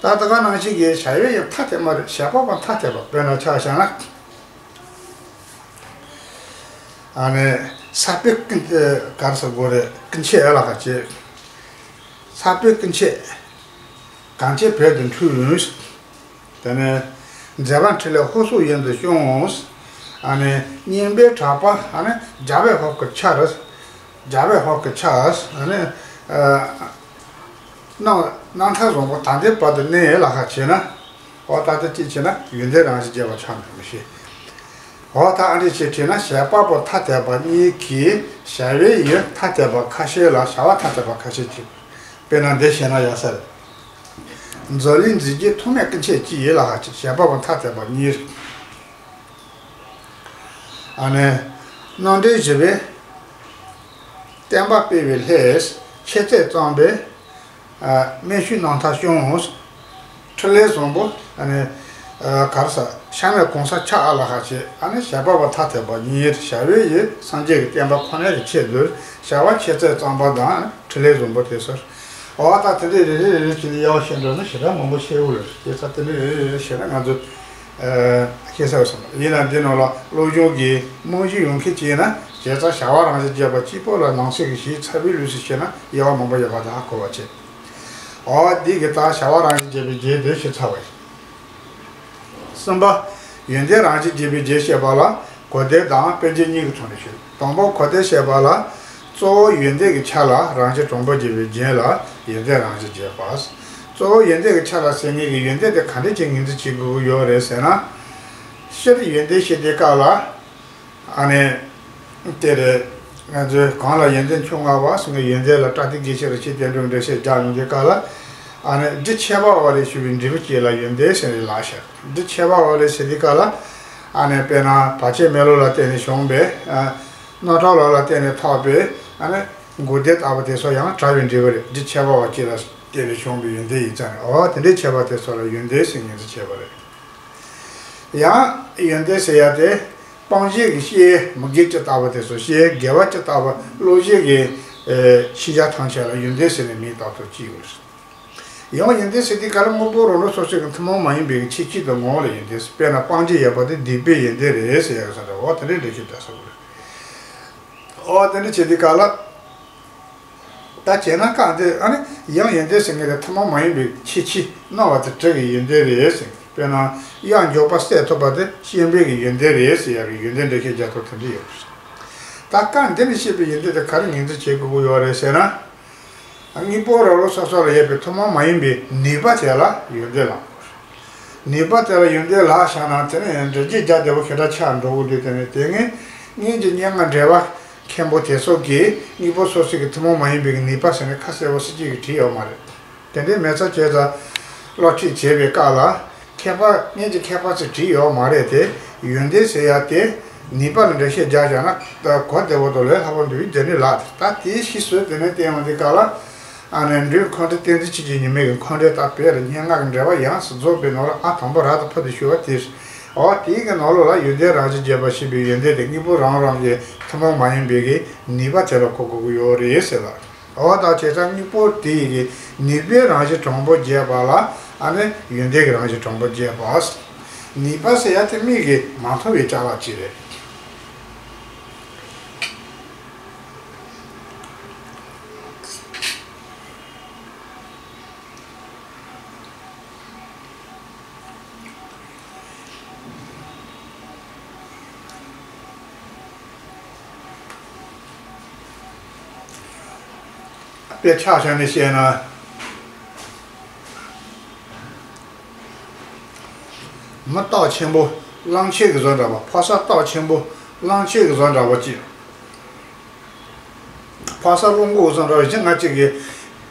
ད་ད་ག་ནང་བཞིན་གྱི་བྱ་བའི་ཡུལ་ཐ་དད་པ་རེད། བྱེད་པ་པོ་ཐ་དད་པ་དཔེར་ན་ཆ་བཞག་ན། ཨ་ནི་ས་པའི་ཀུན་གར་སོགས་དགོས་རེད། ཀུན་ཆེ་ཨེ་ལ་ཁ་ཆེ། ས་པའི་ཀུན་ཆེ། གངས་ཅན་བོད་དུ་འཁྲུངས། དེ་ནས་མཛད་པ་འཕྲིན་ལས་ཧོར་སོག་ཡུལ་དུ་སྐྱོང་། ཨ་ནི་སྙན་པའི་གྲགས་པ་ཨ་ནི་རྒྱལ་བའི་ཧོར་གྱི་ཆར། རྒྱལ་བའི་ཧོར་གྱི་ཆར་ཨ་ནི། རྣམ་རྣམ་ཐར་བཟང་པོ་ད་ལྟའི་བར་དུ་གནས་ལ་ཁ་ཆེ་ན། འོ་ད་ལྟ་གཅིག་བྱས་ན་ཡོན་ཏན་རང་བཞིན་རྒྱས་པ་ཆགས་འགྲོ་མི་ཤེས། འོ་ད་ཨ་འདྲས་བྱས་བྲིས་ན་བྱེད་པ་པོ་ཐ་དད་པ་གཉིས་ཀྱིས་བྱ་བའི་ཡུལ་ཐ་དད་པ་ཁ་ཤས་ལ་བྱ་བ་ཐ་དད་པ་ཁ་ཤས་ཀྱིས། དཔེར་ན་འདི་བཤད་ན་ཡག་ས་རེད། མཛོད་ལས་མཛེས་རྒྱན་ཐོགས་མེད་ཀུན་ཆེ་གཅིག་ཡིན་ལ་ཧ་ཅིག་བྱེད་པ་པོ་ཐ་དད་པ་གཉིས། ཨ་ནི། རྣམ་འདྲེན་བཞི་པས་བསྟན་པ་སྤེལ་བའི་སླད་འཆད་རྩོད་རྩོམ་པའི་སྨན་ཆུང་རྣམ་ཐར་སྐྱོང་། འཕྲིན་ལས་བཟང་པོ་ཨ་ནི། གར་ས་ཤ་མེད་གང་ས་ཆགས་ཨ་ལ་ཧ་ཆེ། ཨ་ནི་བྱེད་པ་པོ་ཐ་དད་པ་གཉིས། བྱ་བའི་ཡུལ་སངས་རྒྱས་ཀྱི་བསྟན་པ་ཁོ་ནའི་གི་ཆེད་དུ་བྱ་བ་འཆད་རྩོད་རྩོམ་པ་དང་འཕྲིན་ལས་བཟང་པོ་དེ་ཚོར། འོ་ད་དེ་འདྲའི་རེ་རེ་རེ་རེ་བྱས་ནས་དབྱེ་བ་ཕྱེ་འགྲོ་ན་ཞེ་དྲག་མང་པོ་ཤེས་འོ་ལ་དེ་ཚ་དེ་འདྲའི་རེ་རེ་རེ་བྱས་ན་ང་ཚོ། ཤེས་ས་བསམ་པ་ཡིན་ན་འདི་ནང་ལ་སློབ་སྦྱོང་གི་རྨང་གཞི་ཡོང་མཁན་ཅིག་ཡིན་ན་བྱས་ཙང་བྱ་བ་རང་བཞིན་བརྗོད་པ་གཅིག་པོ་ལ་ནང་གསེས་ཀྱི་ཞིབ་ཚགས་པའི་ལུགས་སུ་བཤད་ན་དབྱེ་བ་མང་པོ་ཡོད་པ་དེ་ཧ་གོ་བ་བྱེད། འོ་འདི་གི་ད་བྱ་བ་རང་བཞིན་བརྗོད་པའི་རྗེས་དེ་ཞིབ་ཚགས་པ་ཡིན། གསུམ་པ། ཡོན་ཏན་རང་བཞིན་བརྗོད་པའི་རྗེས་བཤད་པ་ལ་གོ་བདེ་དང་དཔེ་འབྱེད་གཉིས་ཀྱི་ཐོག་ནས་ཞུ། དང་པོ་གོ་བདེ་བཤད་པ་ལ། གཙོ་བོ་ཡོན་ཏན་གྱི་ཆ་ལ་རང་བཞིན་གྲུབ་པ་བརྗོད་པའི་རྒྱན་ལ་ཡོན་ཏན་རང་བཞིན་བརྗོད་པ། གཙོ་བོ་ཡོན་ཏན་གྱི་ཆ་ལ་ཟེར་མཁན་གྱི་ཡོན་ཏན་དེ་ག་འདྲ་ཅིག་ངོས་འཛིན་བྱེད་དགོས་ཀྱི་ཡོད་རེད་ཟེར་ན། སྤྱིར་ཡོན་ཏན་བཤད་དུས་སྐབས་ལ། ཨ་ནི། དེ་རེད། ང་ཚོས་གང་ལ་ཡོན་ཏན་ཁྱུང་ལྔ་བ་ཟེར་མཁན་ཡོན་ཏན་ལ་པྲ་ཏི་དགེ་ཆེ་རིན་ཆེན་བསྟན་འགྲོའི་འགྲེལ་བཤད་རྒྱག་ཡོང་དུས་སྐབས་ལ། ཨ་ནི་འབྲི་ཆད་པ་འོག་ལས་ཞུ་བའི་འབྲས་བུ་བཅས་ལ་ཡོན་ཏན་ཟེར་ནས་ལབ་ཤག་འབྲི་ཆད་པ་འོག་ལས་ཟེར་དུས་སྐབས་ལ། ཨ་ནི་དཔེར་ན་བར་ཆད་མེ་ལོང་ལ་བརྟེན་ནས་བྱུང་བའི། ཨ། རྣག་ཁྲག་ལོག་ལ་བརྟེན་ནས་ཐོབ་པའི། ཨ་ནི་མགོ་རྡེལ་ལྟ་བུ་དེ་ཚོ་ཡང་བྲལ་བའི་འབྲས་བུ་རེད། འབྲི་ཆད་པ་འོག་བཅས་ལ་བརྟེན་ནས་བྱུང་བའི་ཡོན་ཏན་ཡིན་ཙང་རེད། འོ་དེ་འདྲའི་ཆད་པ་དེ་ཚོ་ལ་ཡོན་ཏན་ཟེར་ངེས་འཛིན་བྱས་པ་རེད། ཡང་ཡོན་ཏན་ཟེར་ཡ་དེ། སྤང་བྱའི་གི་བཤེས་མི་དགེ་བཅུ་ལྟ་བུ་དེ་ཚོ། བཤེས་དགེ་བ་བཅུ་ལྟ་བུ་བློ་བཞི་གི་ཨེ་ཤེས་བྱ་ཐམས་ཅད་ལ་ཡོན་ཏན་ཟེར་ནས་མིང་བཏགས་ཐུབ་ཀྱི་ཡོད་རེད། ཡང་ཡོན་ཏན་ཟེར་དུས་སྐབས་ལ་དངོས་པོ་རང་རང་སོ་སོའི་གི་ཐུན་མོང་མ་ཡིན་པའི་གི་ཆོས་ཅན་དང་ངོ་བོ་ལ་ཡོན་ཏན་ཟེར། དཔེར་ན་སྤང་བྱ་ཡོད་པ་དེ་སྡིག་པའི་ཡོན་ཏན་རེད་ཟེར་ཡ་གི་ས་འདྲ་བ་དེ་འདྲའི་འགྲེལ་བཤད་བརྒྱབ་ས་དགོས་རེད། འོ་དེ་འདྲ་བྱེད་དུས་སྐབས་ལ། ད་བྱས་ན་སྐབས་འདི་ཨ་ནི་ཡང་ཡོན་ཏན་ཟེར་མཁན་དེ་ཐུན་མོང་མ་ཡིན་པའི་ཁྱད་ཆོས་སྣང་བ་དེ་དྲུག་གི་ཡོན་ཏན་རེད་ཟེར། དཔེར་ན་གཡང་འཇོག་པ་སེལ་ཐུབ་པ་དེ་སྤྱན་པའི་གི་ཡོན་ཏན་རེད་ཟེར་ཡ་གི་ཡོན་ཏན་འགྲེལ་བཤད་རྒྱག་ཐུབ་དེ་འདྲ་ཡོད་རེད། ད་སྐབས་འདི་ནས་བཤད་པའི་ཡོན་ཏན་དེ་ག་རེ་ངོས་འཛིན་བྱེད་དགོས་ཀྱི་ཡོད་རེད་ཟེར་ན། དངོས་པོ་རང་རང་སོ་སོ་ལ་ཡོད་པའི་ཐུན་མོང་མ་ཡིན་པའི་ནུས་པ་དེ་ལ་ཡོན་ཏན་ལབ་དགོས་རེད། ནུས་པ་དེ་ལ་ཡོན་ཏན་ལབ་བཞག་ན་དེ་ནས་འགྲེལ་བརྗོད་རྒྱག་བདེ་པོ་ཞེ་དྲག་ཆགས་འགྲོ་གི་འདུག་དེ་ནས་དེ་སྔོན་སྔོན་གྱི་སྙན་ངག་འགྲེལ་པ་མཁན་པོ་དེ་ཚོ་གིས་དངོས་པོ་སོ་སོའི་གི་ཐུན་མོང་མ་ཡིན་པའི་གི་ནུས་པ་ཟེར་ནས་ཁ་གསལ་པོ་སྲིད་ཇུས་ཀྱི་བྲིས་ཡོད་མ་རེད། དེ་འདྲའི་མེད་ཚ་བྱས་ཙང་སློབ་ཁྲིད་བྱེད་པའི་སྐབས་ལ་མཁས་པ་སྔོན་གྱི་མཁས་པ་ཚོས་བྲིས་ཡོད་མ་རེད་དེ། ཡོན་ཏན་ཟེར་ཡ་དེ་ནུས་པ་ལ་འགྲེལ་བཤད་རྒྱག་བཞག་ན་གོ་བདེ་པོ་དང་ལས་སླ་པོ་འདུག་དེ་ནི་ལགས། ད་དེའི་ཕྱིས་སུ་དེ་ནས་བསྟན་འོང་དུས་སྐབས་ལ། ཨ་ནི་འབྲུག་ཁོང་ཁྲོ་བསྟན་འཛིན་ཆོས་ཀྱི་ཉི་མའི་གི་ཁོང་ཁྲོའི་ད་བོད་ལ་སྙན་ངག་གི་འགྲེལ་པ་ཡོངས་སུ་རྫོགས་པའི་ནང་ལ་ཨ་དང་པོ་རབ་ཏུ་ཕབ་སྟེ་ཞུ་བ་དེ། འོ་དེའི་གི་ནང་ལོགས་ལ་ཡོན་ཏན་རང་བཞིན་བརྗོད་པ་ཞེས་པའི་ཡོན་ཏན་དེ་དངོས་པོ་རང་རང་གི་ཐུན་མོང་མ་ཡིན་པའི་གི་ནུས་པ་དེ་ལ་གོ་དགོས་ཀྱི་ཡོད་རེད་ཟེར་ལ། འོ་ད་བྱས་ཙང་དངོས་པོ་དེ་ཡི་གི་ནུས་པའི་རང་བཞིན་དྲང་པོ་བརྗོད་པ་ལ་ཨ་ནི་ཡོན་ཏན་གྱི་རང་བཞིན་དྲང་པོ་བརྗོད་པ། ནུས་པ་ཟེར་ཡ་དེ་མིག་གིས་མ་མཐོང་བའི་ཅ་ལག་ཅིག་རེད། དཔེ་ཆ་བཞག་ནས་བཤད་ན། མི་སྟོབས་ཆེན་པོ་གླང་ཆེན་གྱི་བཟོ་འདྲ་བ། ཕོ་གསར་སྟོབས་ཆེན་པོ་གླང་ཆེན་གྱི་བཟོ་འདྲ་བ་ཅིག་ཕ་ས་བློ་འགུག་བཟོ་འདྲ་བ་ཞིག་ང་གཅིག་གིས་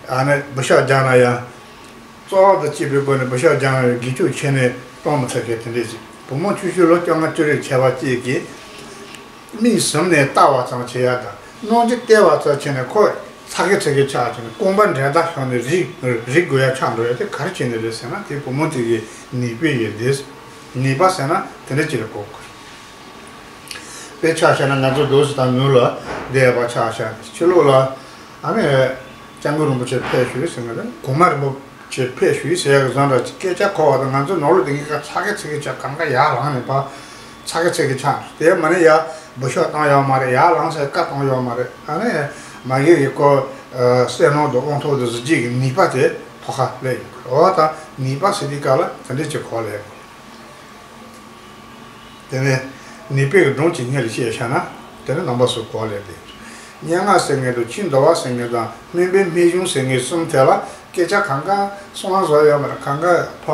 ཨ་ནི་འབུ་ཤོག་རྒྱག་ན་ཡང་། རྩོལ་བ་དང་བཅས་པའི་སྒོ་ནས་འབུ་ཤོག་རྒྱག་ན་ཡང་དགེ་ཕྱུག་ཁྱེར་ནས་གཏོང་མི་ཚར་མཁན་དེ་འདྲས་ཅིག་བུ་མོ་ཆུང་ཆུང་ལོ་བཅོ་ལྔ་བཅུ་རེ་བྱས་པ་གཅིག་གིས། མིག་ཟུམ་ནས་ལྟ་བ་ཙམ་བྱེད་ཡ་དང་རྣམ་འགྱུར་བསྟན་པ་ཙམ་བྱས་ནས་ཁོ་ཚ་གི་ཚི་གི་ཆགས་བྱས་ནས་རྐང་པ་འགྲེང་ཐག་ཤོར་ནས་རིལ་རིལ་དགོས་ཡ་ཆགས་འགྲོ་ཡ་དེ་ག་རེ་བྱས་ནས་རེད་ཟེར་ན། དེ་བུ་མོ་དེ་གི་ནུས་པའི་ཡོན་ཏན། ནུས་པ་ཟེར་ན་དེ་འདྲ་ཅིག་ལ་གོ་དགོས། དཔེ་ཆ་བཞག་ན་ང་ཚོ་རྡོ་སི་དང་ནུ་ལ་བསྡད་པ་ཆ་བཞག་ཕྱི་ལོགས་ལ་ཨ་ནི་སྐྱབས་མགོན་རིན་པོ་ཆེ་ཕེབས་ཞུས་ཟེར་ནས་གོང་མ་རིན་པོ་ཆེ་ཕེབས་ཞུས་ཟེར་ཡག་གི་བཟོ་འདྲ་ཅིག་སྐད་ཆ་གོ་བ་དང་ང་ཚོ་ནོར་ལུག་དེ་གི་ཁ་ཚ་གི་ཚི་གི་ཆ་གང་ག་ཡར་ལངས་ནས་ཕར་ཚ་གི་ཚི་གི་ཆ་དེ་མ་ནི་ཡ་འབུ་ཤོག་བཏང་ཡོད་མ་རེད། ཡར་ལངས་ཟེར་བཀའ་བཏང་ཡོད་མ་རེད། ཨ་ནི་མ་གི་གི་ཁོ་སེམས་ནང་དུ་དབང་ཐོག་ཏུ་གཟི་བརྗིད་ཀྱི་ནུས་པ་དེ་ཐོག་ཁ་སླེབས་ཡོད། འོ་ད་ནུས་པ་ཟེར་དུས་སྐབས་ལ་དེ་འདྲ་ཅིག་གོ་སླེབས། དེ་ནས་ནུས་པའི་གི་སྒྲོམ་གྱི་སྙིང་ལ་བཤད་བཞག་ན། དེ་ནི་རྣམ་པ་ཚོ་གོ་ལེ་དེ། སྙན་ངག་ཟེར་མཁན་དང་ཆོས་འདུལ་བ་ཟེར་མཁན་དང་སྨན་པའི་སྨན་གཞུང་ཟེར་མཁན་གསུམ་དེ་ལ་སྐད་ཆ་གང་ག་གསུང་བ་བཟོ་ཡོད་མ་རེད། གང་ག་ཕ་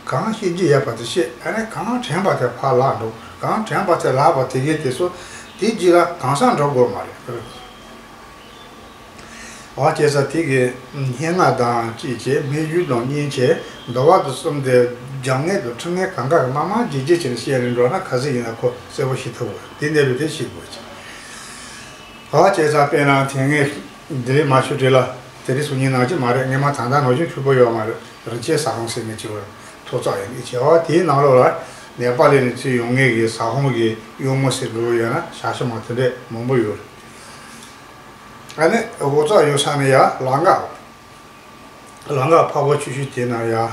གང་བཤད་རྒྱུ་ཡོད་པ་དེ་བཤད། ཨ་ནི་གང་དྲན་པ་དེ་ཕར་ལབ་འགྲོ། གང་དྲན་པ་དེ་ལབ་པ་དེ་གའི་དེ་ཚོ་དེ་རྗེས་ལ་གང་ཟག་འགྲོ་དགོས་མ་རེད། འོ་བྱས་ཙང་དེ་གི་སྙན་ངག་དང་བཅས་བྱས་སྨན་གཞུང་དང་མཉམ་བྱས་འདུལ་བ་དང་གསུམ་དེ་སྦྱང་ངེས་དང་ཁྲིད་ངེས་གང་ག་གི་མ་མ་རྗེས་རྗེས་བྱས་ནས་བཤད་རིང་འགྲོ་ན་ག་ཚོད་ཡིན་ན་ཁོ་གསལ་པོ་ཤེས་ཐུབ་བོ། དེ་གནས་ལུགས་དེ་ཤེས་དགོས་ཀྱི། འོ་བྱས་ཙང་དཔེར་ན་དེ་སྔའི་ལྡི་ལི་མ་ཆུ་འདྲེ་ལ་དེ་རིང་སང་ཉིན་ནང་གཅིག་མ་རེད། སྔས་མ་ད་ལྟ་ནང་བཞིན་འཁྲུག་པོ་ཡོད་མ་རེད། རིན་ཆེན་ཟ་ཁང་ཟེར་ནས་བྱས་པ་ཐོག་བརྩེགས་ཡིན་གྱི། འོ་དེའི་ནང་ལོགས་ལ་ནེ་པ་ལི་ནས་ཚུར་ཡོང་མཁན་གྱི་ཟ་ཁང་གི་གཡོག་མོ་ཟེར་འགྲོ་ཡོད་ན་ཞག་ཤི་མ་དེ་འདྲས་མང་པོ་ཡོད་རེད། ཨ་ནི་འོ་ཙག་ཡོད་ས་ནས་ཡར་ལམ་ཁ་ལམ་ཁ་ཕར་པོ་ཆུ་ཤུལ་དེ་ན་ཡ།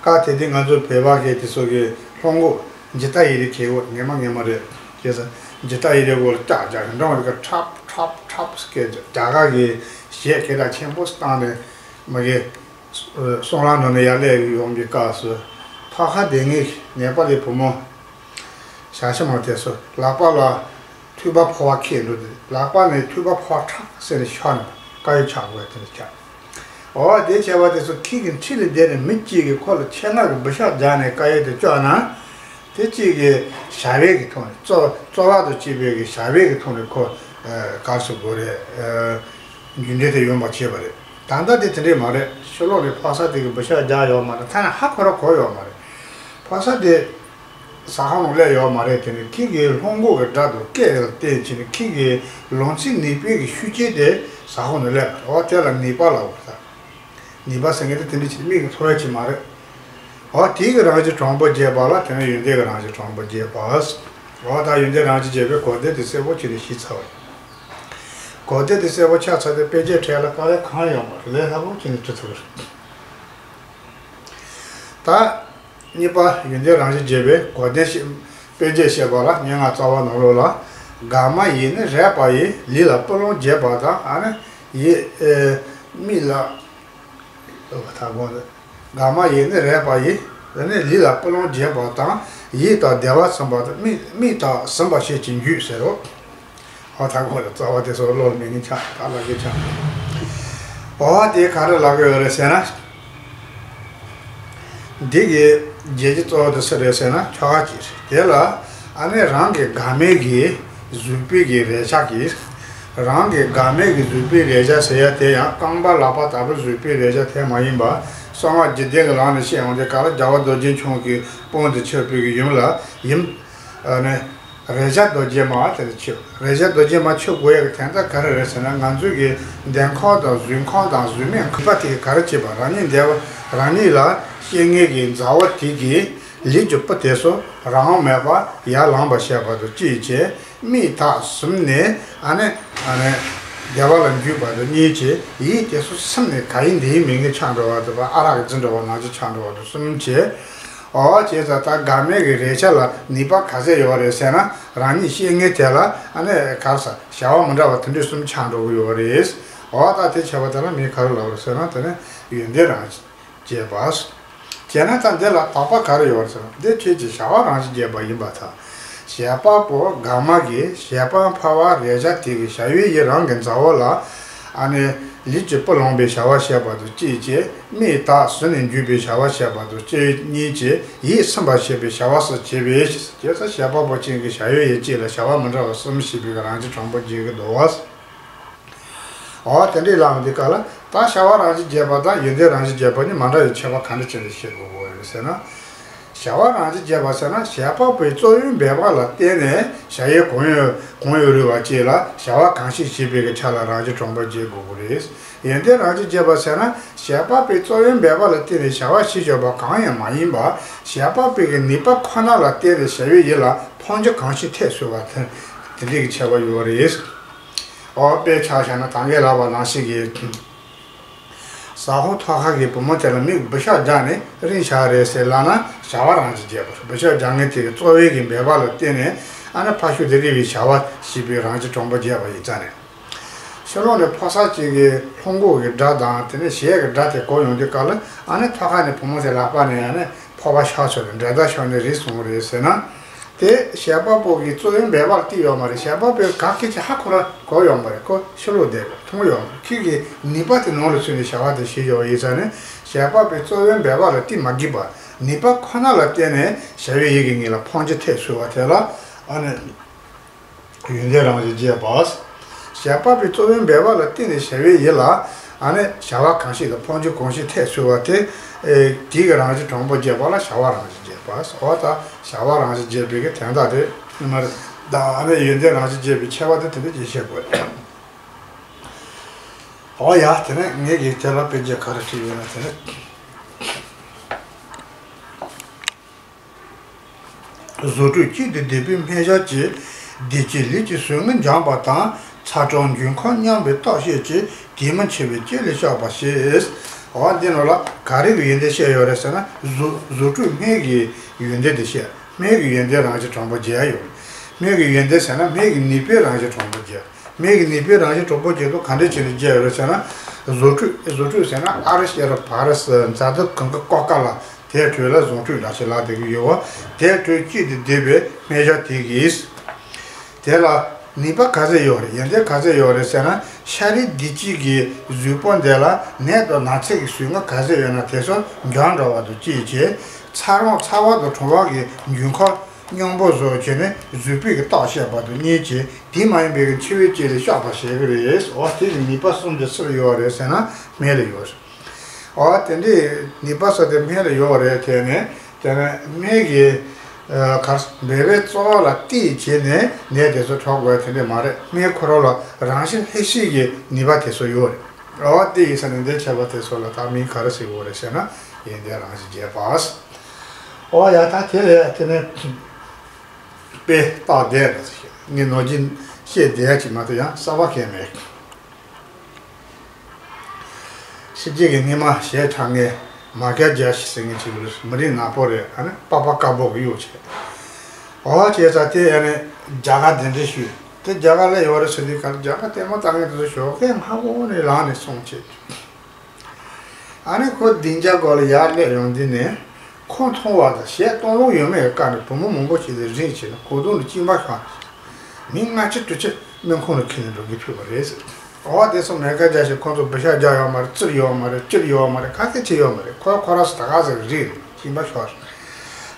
སྐབས་དེ་དུས་ང་ཚོ་བོད་པ་གི་དེ་ཚོ་གི་ལྷོ་མགོ་ཇི་ལྟ་ཡི་རེ་ཁེ་བོ་ངེས་མ་ངེས་མ་རེད། བྱས་ཙང་ཇི་ལྟ་ཡི་རེ་བོ་ལ་ལྕགས་རྒྱག་འགྲོ་བ་དེ་ག་ཁྲབ་ཁྲབ་ཁྲབ་སྐད་རྒྱ་གར་གི་གཞས་སྐད་གྲགས་ཆེན་པོ་བཏང་ནས་མ་གི་སོང་ལམ་ནང་ནས་ཡར་སླེབས་ཡོང་གི་སྐབས་སུ་ཐོག་ཁ་དེ་ངས་ནེ་པ་ལི་བུ་མོ་ཞག་ཤི་མ་དེ་ཚོ་ལག་པ་ལ་མཐུད་པ་ཕོར་བ་འཁྱེར་འགྲོ་དུས་ལག་པ་ནས་མཐུད་པ་ཕོར་བ་ཁྲག་ཟེར་ནས་ཤོར་ནས་དཀར་ཡོལ་ཆགས་དགོས་དེ་འདྲ་ཆགས། འོ་དེ་བྱས་པ་དེ་ཚོ་ཁྱི་གི་འཁྲིས་ལ་བསྡད་ནས་མི་གཅིག་གིས་ཁོ་ལ་ཆེད་མངགས་ཀྱི་འབུ་ཤོག་རྒྱག་ནས་དཀར་ཡོལ་དེ་བཅོས་ན། དེ་གཅིག་གིས་བྱ་བའི་གི་ཐོག་ནས་རྩོལ་རྩོལ་བ་དང་བཅས་པའི་གི་བྱ་བའི་གི་ཐོག་ནས་ཁོ་ ག་རེ་ཟེར་དགོས་རེད། རྒྱུ་འབྲས་དེ་ཡོང་བ་བྱས་པ་རེད། ད་ལྟ་དེ་དེ་འདྲས་མ་རེད། ཕྱི་ལོགས་ནས་ཕག་གསར་དེ་གི་འབུ་ཤ་རྒྱག་ཡོད་མ་རེད། ཐ་ན་ཧ་ཁོ་ར་གོ་ཡོད་མ་རེད། ཕག་གསར་དེ་ཟ་ཁང་ནང་སླེབས་ཡོད་མ་རེད། དེ་ནི་ཁྱེད་ཀྱི་སློང་གོ་གི་སྒྲ་དང་སྐད་ལ་བརྟེན་བྱས་ནས་ཁྱེད་ཀྱི་ལང་ཚོའི་ནུས་པའི་གི་ཤུགས་རྐྱེན་དེ་ཟ་ཁང་ནང་སླེབས་པ་རེད། འོ་དེ་ལ་ནུས་པ་ལབ་དགོས་ས། ནུས་པ་ཟེར་མཁན་དེ་དེ་འདྲ་ཅིག་མིག་གིས་མཐོང་ཡ་ཅིག་མ་རེད། འོ་དེ་གི་རང་བཞིན་གྲུང་པོ་རྒྱས་པ་ལ་དེ་ནི་ཡོན་ཏན་གྱི་རང་བཞིན་གྲུང་པོ་རྒྱས་པ། འོ་ད་ཡོན་ཏན་རང་བཞིན་རྒྱས་པའི་གོ་དོན་དེ་གསལ་པོ་བྱས་ནས་ཤེས་ཚར་བ་ཡིན། གོ་དོན་དེ་གསལ་པོ་ཆགས་ཚར་དུས་དཔེ་ཆའི་གྲས་ལ་དཀའ་ལས་གང་ཡང་མ་རེད། ལས་སླ་པོ་བྱས་ནས་འབྲི་ཐུབ་པ་རེད། ད་གཉིས་པ་ཡོན་ཏན་རང་བཞིན་རྒྱས་པའི་གོ་དོན་བཤད། དཔེ་བརྗོད་བཤད་པ་ལ་སྙན་ངག་རྩ་བ་ནང་ལོགས་ལ། དགའ་མ་ཡིས་ནི་རེག་པ་ཡིས། ལུས་ལ་སྤུ་ལོང་རྒྱས་པ་དང་། ཨ་ནི་ཡིད་ཨེ་མིག་ལ། ཨོ་ད་དགོངས་ཏེ། དགའ་མ་ཡིས་ནི་རེག་པ་ཡིས། དེ་ནས་ལུས་ལ་སྤུ་ལོང་རྒྱས་པ་དང་། ཡིད་དང་བདེ་བ་ཟིན་པ་དང་། མིག་མིག་དང་ཟིན་པ་ཞེས་ཀྱི་འགྱུས་ཟེར་རོ། ཨོ་ད་དགོངས་ཏེ། རྩ་བ་དེ་ཚོ་བློ་ལ་མི་ངེས་ཆགས། ད་ལབ་ཀྱི་ཆགས། ཨོ་དེ་ག་རེ་ལབ་ཀྱི་ཡོད་རེད་ཟེར་ན། འདི་གི་རྒྱལ་གྱི་གཙོ་བོ་དེ་སུ་རེད་ཟེར་ན་ཁྱོ་ག་ཅིག་རེད། དེ་ལ་ཨ་ནི་རང་གི་དགའ་མའི་གི་གཟུགས་པོའི་གི་རེག་བྱ་གི། རང་གི་དགའ་མའི་གི་གཟུགས་པོའི་རེག་བྱ་ཟེར་ཡ་དེ་ཡང་རྐང་པ་ལག་པ་ལྟ་བུ་གཟུགས་པོའི་རེག་བྱ་དེ་མ་ཡིན་པ། གསང་སྔགས་འཇིག་རྟེན་གྱི་ལམ་ནས་བཤད་ཡོང་དུས་སྐབས་ལ་རྒྱལ་བ་རྡོ་རྗེ་འཆང་གི་དཔུང་དུ་ཆུད་པའི་གི་ཡུམ་ལ་ཡུམ། ཨ་ནི། རེག་བྱ་རྡོ་རྗེ་མ་དེ་ལ་ཆུད། རེག་བྱ་རྡོ་རྗེ་མ་ཆུད་དགོས་ཡ་གི་དོན་དག་ག་རེ་རེད་ཟེར་ན། ང་ཚོའི་གི་འདོད་ཁམས་དང་གཟུགས་ཁམས་དང་གཟུགས་མེད་ཁམས་པ་དེ་ག་རེ་བྱེད་པ། རང་ཉིད་འདོད་པ་རང་ཉིད་ལ་སྐྱེ་མཁན་གི་མཛའ་བོ་དེ་གི་ལུས་ཀྱི་སྤུ་དེ་ཚོ་རང་དབང་མེད་པར་ཡར་ལངས་པར་བྱེད་པ་དང་གཅིག་བྱས། མིག་ཐག་ཟིམ་ནས་ཨ་ནི་ཨ་ནི་བདེ་བ་ལ་འཇུག་པ་དང་གཉིས་བྱས། ཡིད་དེ་ཚོ་ཟིམ་ནས་ག་ཡིན་འདི་ཡིན་མིན་གྱི་ཆགས་འགྲོ་བ་དང་། ཨ་རག་གི་རྫི་འགྲོ་བ་ནང་བཞིན་ཆགས་འགྲོ་བ་དང་གསུམ་བྱས། འོ་བྱས་ཙང་ད་དགའ་མའི་གི་རེག་བྱ་ལ་ནུས་པ་ག་ཚད་ཡོད་རེད་ཟེར་ན། རང་ཉིད་སྐྱེ་མཁན་དེ་ལ་ཨ་ནི་ག་རེ་ཟ། བྱ་བ་མི་འདྲ་བ་དེ་འདྲ་གསུམ་ཆགས་འགྲོ་གི་ཡོད་རེད། འོ་ད་དེ་བྱས་པ་དེ་ལ་མིས་ག་རེ་ལབ་རེད་ཟེར་ན། དེ་ནི་ཡོན་ཏན་རང་བཞིན་རྒྱས་པ། བྱས་ན་ད་འདི་ལ་དོགས་པ་ག་རེ་ཡོད་རེད་ཟེར་ན། འདི་ཁྱེད་ཀྱི་བྱ་བ་རང་བཞིན་རྒྱས་པ་ཡིན་པར་ཐལ། བྱེད་པ་པོ་དགའ་མ་གིས་བྱེད་པ་འཕར་བ་རེག་བྱ་དེ་གི་བྱ་བའི་ཡུལ་རང་གི་མཛའ་བོ་ལ་ཨ་ནི་ལུས་ཀྱི་སྤུ་ལོང་པའི་བྱ་བ་བྱེད་པ་དང་གཅིག་བྱས། མིག་ཐག་ཟིམ་ནས་འཇུག་པའི་བྱ་བ་བྱེད་པ་དང་གཅིག་གཉིས་བྱས། ཡིད་ཚིམ་པར་བྱེད་པའི་བྱ་བ་སུ་བྱེད་པས། བྱས་ཙང་བྱེད་པ་པོ་ཅན་གྱི་བྱ་བའི་ཡུལ་གཅིག་ལ་བྱ་བ་མི་འདྲ་བ་གསུམ་བྱེད་པའི་རང་བཞིན་གྲུང་པོ་རྒྱས་ཀྱི་འདུག་བ། འོ་དེ་འདྲའི་ལམ་འདི་ག་ལ་ད་བྱ་བ་རང་བཞིན་རྒྱས་པ་དང་ཡོན་ཏན་རང་བཞིན་རྒྱས་པ་གཉིས་མ་འདྲ་བའི་ཁྱད་པར་ག་འདྲ་བྱས་ནས་ཤེས་དགོས་ཀྱི་ཡོད་རེད་ཟེར་ན། བྱ་བ་རང་བཞིན་རྒྱས་པ་ཟེར་ན། བྱེད་པ་པོའི་རྩོལ་བའི་འབད་པ་ལ་བརྟེན་ནས་བྱ་ཡུལ་གང་ཡོད་གང་ཡོད་རུལ་བ་བཅས་ལ་བྱ་བ་གང་ཞིག་བྱེད་པའི་གི་ཆ་ལ་རང་བཞིན་གྲུང་པོ་རྒྱས་དགོས་ཀྱི་རེད། ཡོན་ཏན་རང་བཞིན་རྒྱས་པ་ཟེར་ན། བྱེད་པ་པོའི་རྩོལ་བའི་འབད་པ་ལ་བརྟེན་ནས་བྱ་བ་བྱེད་ཆོག་པ་གང་ཡང་མ་ཡིན་པ། བྱེད་པ་པོའི་གི་ནུས་པ་ཁོ་ན་ལ་བརྟེན་ནས་བྱ་བའི་ཡུལ་ལ་འཕོ་འགྱུར་གང་ཞིག་ཐེབས་སྲིད་པ་དེ་དེ་འདྲའི་གི་ཁྱད་པར་ཡོད་རེད། འོ་དཔེ་ཆ་བཞག་ན་ད་གིན་ལབ་པ་ནང་བཞིན་གྱི། ཟ་ཧོར་ཐོག་ཁ་གི་བུ་མོ་དེ་ལ་མིས་འབུ་ཤ་རྒྱག་ནས་རིན་བཞག་རེད་ཟེར་ལབ་ན་བྱ་བ་རང་བཞིན་རྒྱས་པ་རེད། འབུ་ཤ་རྒྱག་མཁན་དེ་གི་རྩོལ་བའི་གི་འབད་པ་ལ་བརྟེན་ནས་ཨ་ནི་ཕར་ཞོག་དེ་རིལ་བའི་བྱ་བ་བྱེད་པའི་རང་བཞིན་གྲུང་པོ་རྒྱས་པ་ཡིན་ཙང་རེད། ཕྱི་ལོགས་ནས་ཕོ་གསར་གཅིག་གི་ལྷུང་གོ་གི་སྒྲ་དང་དེ་ནས་གཞས་ཀྱི་སྒྲ་དེ་གོ་ཡོང་དུས་སྐབས་ལ་ཨ་ནི་ཐོག་ཁ་ནས་བུ་མོ་དེ་ལག་པ་ནས་ཨ་ནི་ཕོར་པ་ཤོར་སོང་རེད། འགྲན་ཟླ་ཤོར་ནས་རིལ་སོང་རེད་ཟེར་ན། དེ་བྱེད་པ་པོ་གི་རྩོལ་བའི་འབད་པ་ལ་བརྟེན་ཡོད་མ་རེད། བྱེད་པ་པོས་ག་སྐད་ཆ་ཧ་གོ་ར་གོ་ཡོད་མ་རེད། ཁོ་ཕྱི་ལོགས་བསྡད་པ་མཐོང་ཡོད་མ་རེད། ཁྱེད་ཀྱི་ནུས་པ་དེ་ནང་ལ་ཚུད་ནས་བྱ་བ་དེ་བྱེད་ཡོད་ཡིན་ཙང་ནས། བྱེད་པ་པོའི་རྩོལ་བའི་འབད་པ་ལ་བརྟེན་མ་དགོས་པར་ནུས་པ་ཁོ་ན་ལ་བརྟེན་ནས་བྱ་བའི་ཡུལ་གྱི་ངོས་ལ་འཕོ་འགྱུར་ཐེབས་སྲིད་པ་དེ་ལ་ཨ་ནི། ཡོན་ཏན་རང་བཞིན་རྒྱས་པ། བྱེད་པ་པོའི་རྩོལ་བའི་འབད་པ་ལ་བརྟེན་ནས་བྱ་བའི་ཡུལ་ལ་ཨ་ནི་བྱ་བ་གང་ཞིག་ལ་འཕོ་འགྱུར་གང་ཞིག་ཐེབས་སྲིད་པ་དེ། ཨེ་དེ་གི་རང་བཞིན་གྲུང་པོ་རྒྱས་པ་ལ་བྱ་བ་རང་བཞིན་རྒྱས་པ། འོ་ད་བྱ་བ་རང་བཞིན་རྒྱས་པའི་གི་དོན་དག་དེ་ནི་མ་རེད། ད་ཨ་ནི་ཡོན་ཏན་རང་བཞིན་རྒྱས་པའི་ཁྱད་པར་དེ་དེ་འདྲ་ཅིག་བཤད་དགོས། འོ་ཡ། དེ་ནས་ངས་ཀྱིས་དེ་ལ་དཔེ་ཆ་ག་རེ་བྲིས་ཡོད་ན་དེ་ནས། བཟོ་བཀྲུས་གཅིག་ཏུ་བསྡེབས་པའི་སྨན་ཞག་གཅིག། བདེ་སྐྱིད་ལུས་ཀྱི་ཟུག་རྔུ་འཇོམས་པ་དང་། ཚ་གྲང་འགྱུར་ཁམས་མཉམ་པའི་བརྟག་དཔྱད་ཀྱིས། དེ་མི་འཆི་བའི་སྐྱེ་ལས་བསྐྱབ་པར་བྱེད། འོ་འདི་ནང་ལ་ག་རེ་གི་ཡོན་ཏན་བཤད་ཡོད་རེད་ཟེར་ན། བཟོ་བཟོ་བཀྲུས་སྨན་གྱི་ཡོན་ཏན་དེ་བཤད། སྨན་གྱི་ཡོན་ཏན་རང་བཞིན་གྲུང་པོ་རྒྱས་ཡོད། སྨན་གྱི་ཡོན་ཏན་ཟེར་ན་སྨན་གྱི་ནུས་པའི་རང་བཞིན་གྲུང་པོ་རྒྱས། སྨན་གྱི་ནུས་པའི་རང་བཞིན་གྲུང་པོ་རྒྱས་དུས་ག་འདྲ་བྱས་ནས་རྒྱས་ཡོད་རེད་ཟེར་ན། བཟོ་བཀྲུས་བཟོ་བཀྲུས་ཟེར་ན་ཨ་རི་ཤེ་ར་བ་རི་སི་མཛའ་དུ་གང་གི་ཀོ་ཀ་ལ། དེའི་ཁྲོད་ལ་བཟོ་བཀྲུས་ལ་ཞེས་ལབ་བསྡད་ཀྱི་ཡོད་པ། དེའི་ཁྲོད་གཅིག་ཏུ་བསྡེབས་པའི་སྨན་ཞག་དེ་གིས། དེ་ལ་ནུས་པ་ག་ཚད་ཡོད་རེད། ཡོན་ཏན་ག་ཚད་ཡོད་རེད་ཟེར་ན། ཤ་རུས་བདེ་སྐྱིད་ཀྱི་གཟུགས་པོ་འདི་ལ་ནད་དང་ན་ཚ་གི་ཟུག་རྔུ་ག་ཚད་ཡོད་ན་དེ་ཚོ་འཇོམས་འགྲོ་བ་དང་གཅིག་བྱས། ཚ་གྲང་ཚ་བ་དང་གྲང་བ་གི་འགྱུར་ཁམས་ སྙིང་པོ་བཟོ་བྱས་ནས་གཟུགས་པོའི་གི་རྟགས་བཤད་པ་དང་གཉིས་བྱས། དེ་མ་ཡིན་པའི་གི་འཆི་བའི་རྐྱེན་ལས་བཤགས་པ་བྱེད་གི་རེད། འོ་དེ་གི་ནུས་པ་གསུམ་དེ་སུ་ལ་ཡོད་རེད་ཟེར་ན་སྨན་ལ་ཡོད་རེད། འོ་དེ་འདྲའི་ནུས་པ་སོགས་དེ་སྨན་ལ་ཡོད་རེད། དེ་ནས་དེ་ནས་སྨན་གྱི་གར་འབད་པའི་རྩ་བ་ལ་བརྟེན་བྱས་ནས་ནད་དེ་ཚོ་དྲག་དགོས་དེ་འདྲ་མ་རེད། སྨན་ཁོ་རང་ལ་རང་བཞིན་ལྷད་སྐྱེས་ཀྱི་ནུས་པ་དེ་ཚོ་ཡོད་རེད། འོ་དེ་ཡིན་ཙང་ནད་ལྡན་མཆེད་པ་དེ་ཚོ་ལ་ད་མིང་ག་རེ་ཟེར་དགོས་རེད་ཟེར་ན་ཡོན་ཏན་རང་བཞིན་རྒྱས་པ། འོ་ཡ་ད་དེ་ལས་དེ་ནས་དཔེ་བཏགས་བསྡད་ན་ངས་ནོར་གྱིན་བཤད་བསྡད་ཡ་ཅིག་མ་གཏོགས་ཡང་གསར་པ་གང་མེད། ཕྱི་རྒྱལ་གྱི་སྔས་མ་གཞས་འཁྲབ་མཁན་མ་ཀལ་ཇེག་སན་ཟེར་མཁན་ཅིག་ཡོད་རེད། མི་རིགས་ནག་པོ་རེད། ཨ་ནི་པགས་པ་དཀར་པོ་གི་གཡོག་བྱས། འོ་བྱས་ཙང་དེ་ཨ་ནི་རྒྱ་གར་གདན་འདྲེན་ཞུས། དེ་རྒྱ་གར་སླེབས་ཡོད་རེད་ཟེར་དུས་ག་རྒྱ་གར་ལྟད་མོ་ལྟ་མཁན་དེ་ཚོ་ཞོགས་ཀས་སྔ་པོ་ནས་ལངས་ནས་སོང་བྱས། ཨ་ནི་ཁོ་སྡིངས་ཆ་སྒང་ལ་ཡར་སླེབས་ཡོང་དུས་ནས་ཁོ་མཐོང་བ་དང་གཞས་གཏོང་ལུགས་ཡོད་མེད་ཀྱི་སྐབས་ནས་བུ་མོ་མང་པོ་ཞིག་ལ་རིན་བྱས་ནས་གོས་ཐུང་ལ་གཅིན་པ་ཤོར་ནས། མི་ལྔ་བཅུ་དྲུག་ཅུ་སྨན་ཁང་ལ་ཁྱེར་ནས་འགྲོ་གི་ཕེབས་པ་རེད་ཟེར། འོ་དེ་ཚོ་མེ་ཀལ་ཇེག་སན་ཁོང་ཚོ་སྦི་ཤ་རྒྱག་ཡོད་མ་རེད། བཙིར་ཡོད་མ་རེད། བཅིར་ཡོད་མ་རེད། ག་གེ་བྱས་ཡོད་མ་རེད། ཁོ་ཁོ་རང་ཚོ་ད་ག་ཟེར་རིན་གཅིན་པ་ཤོར།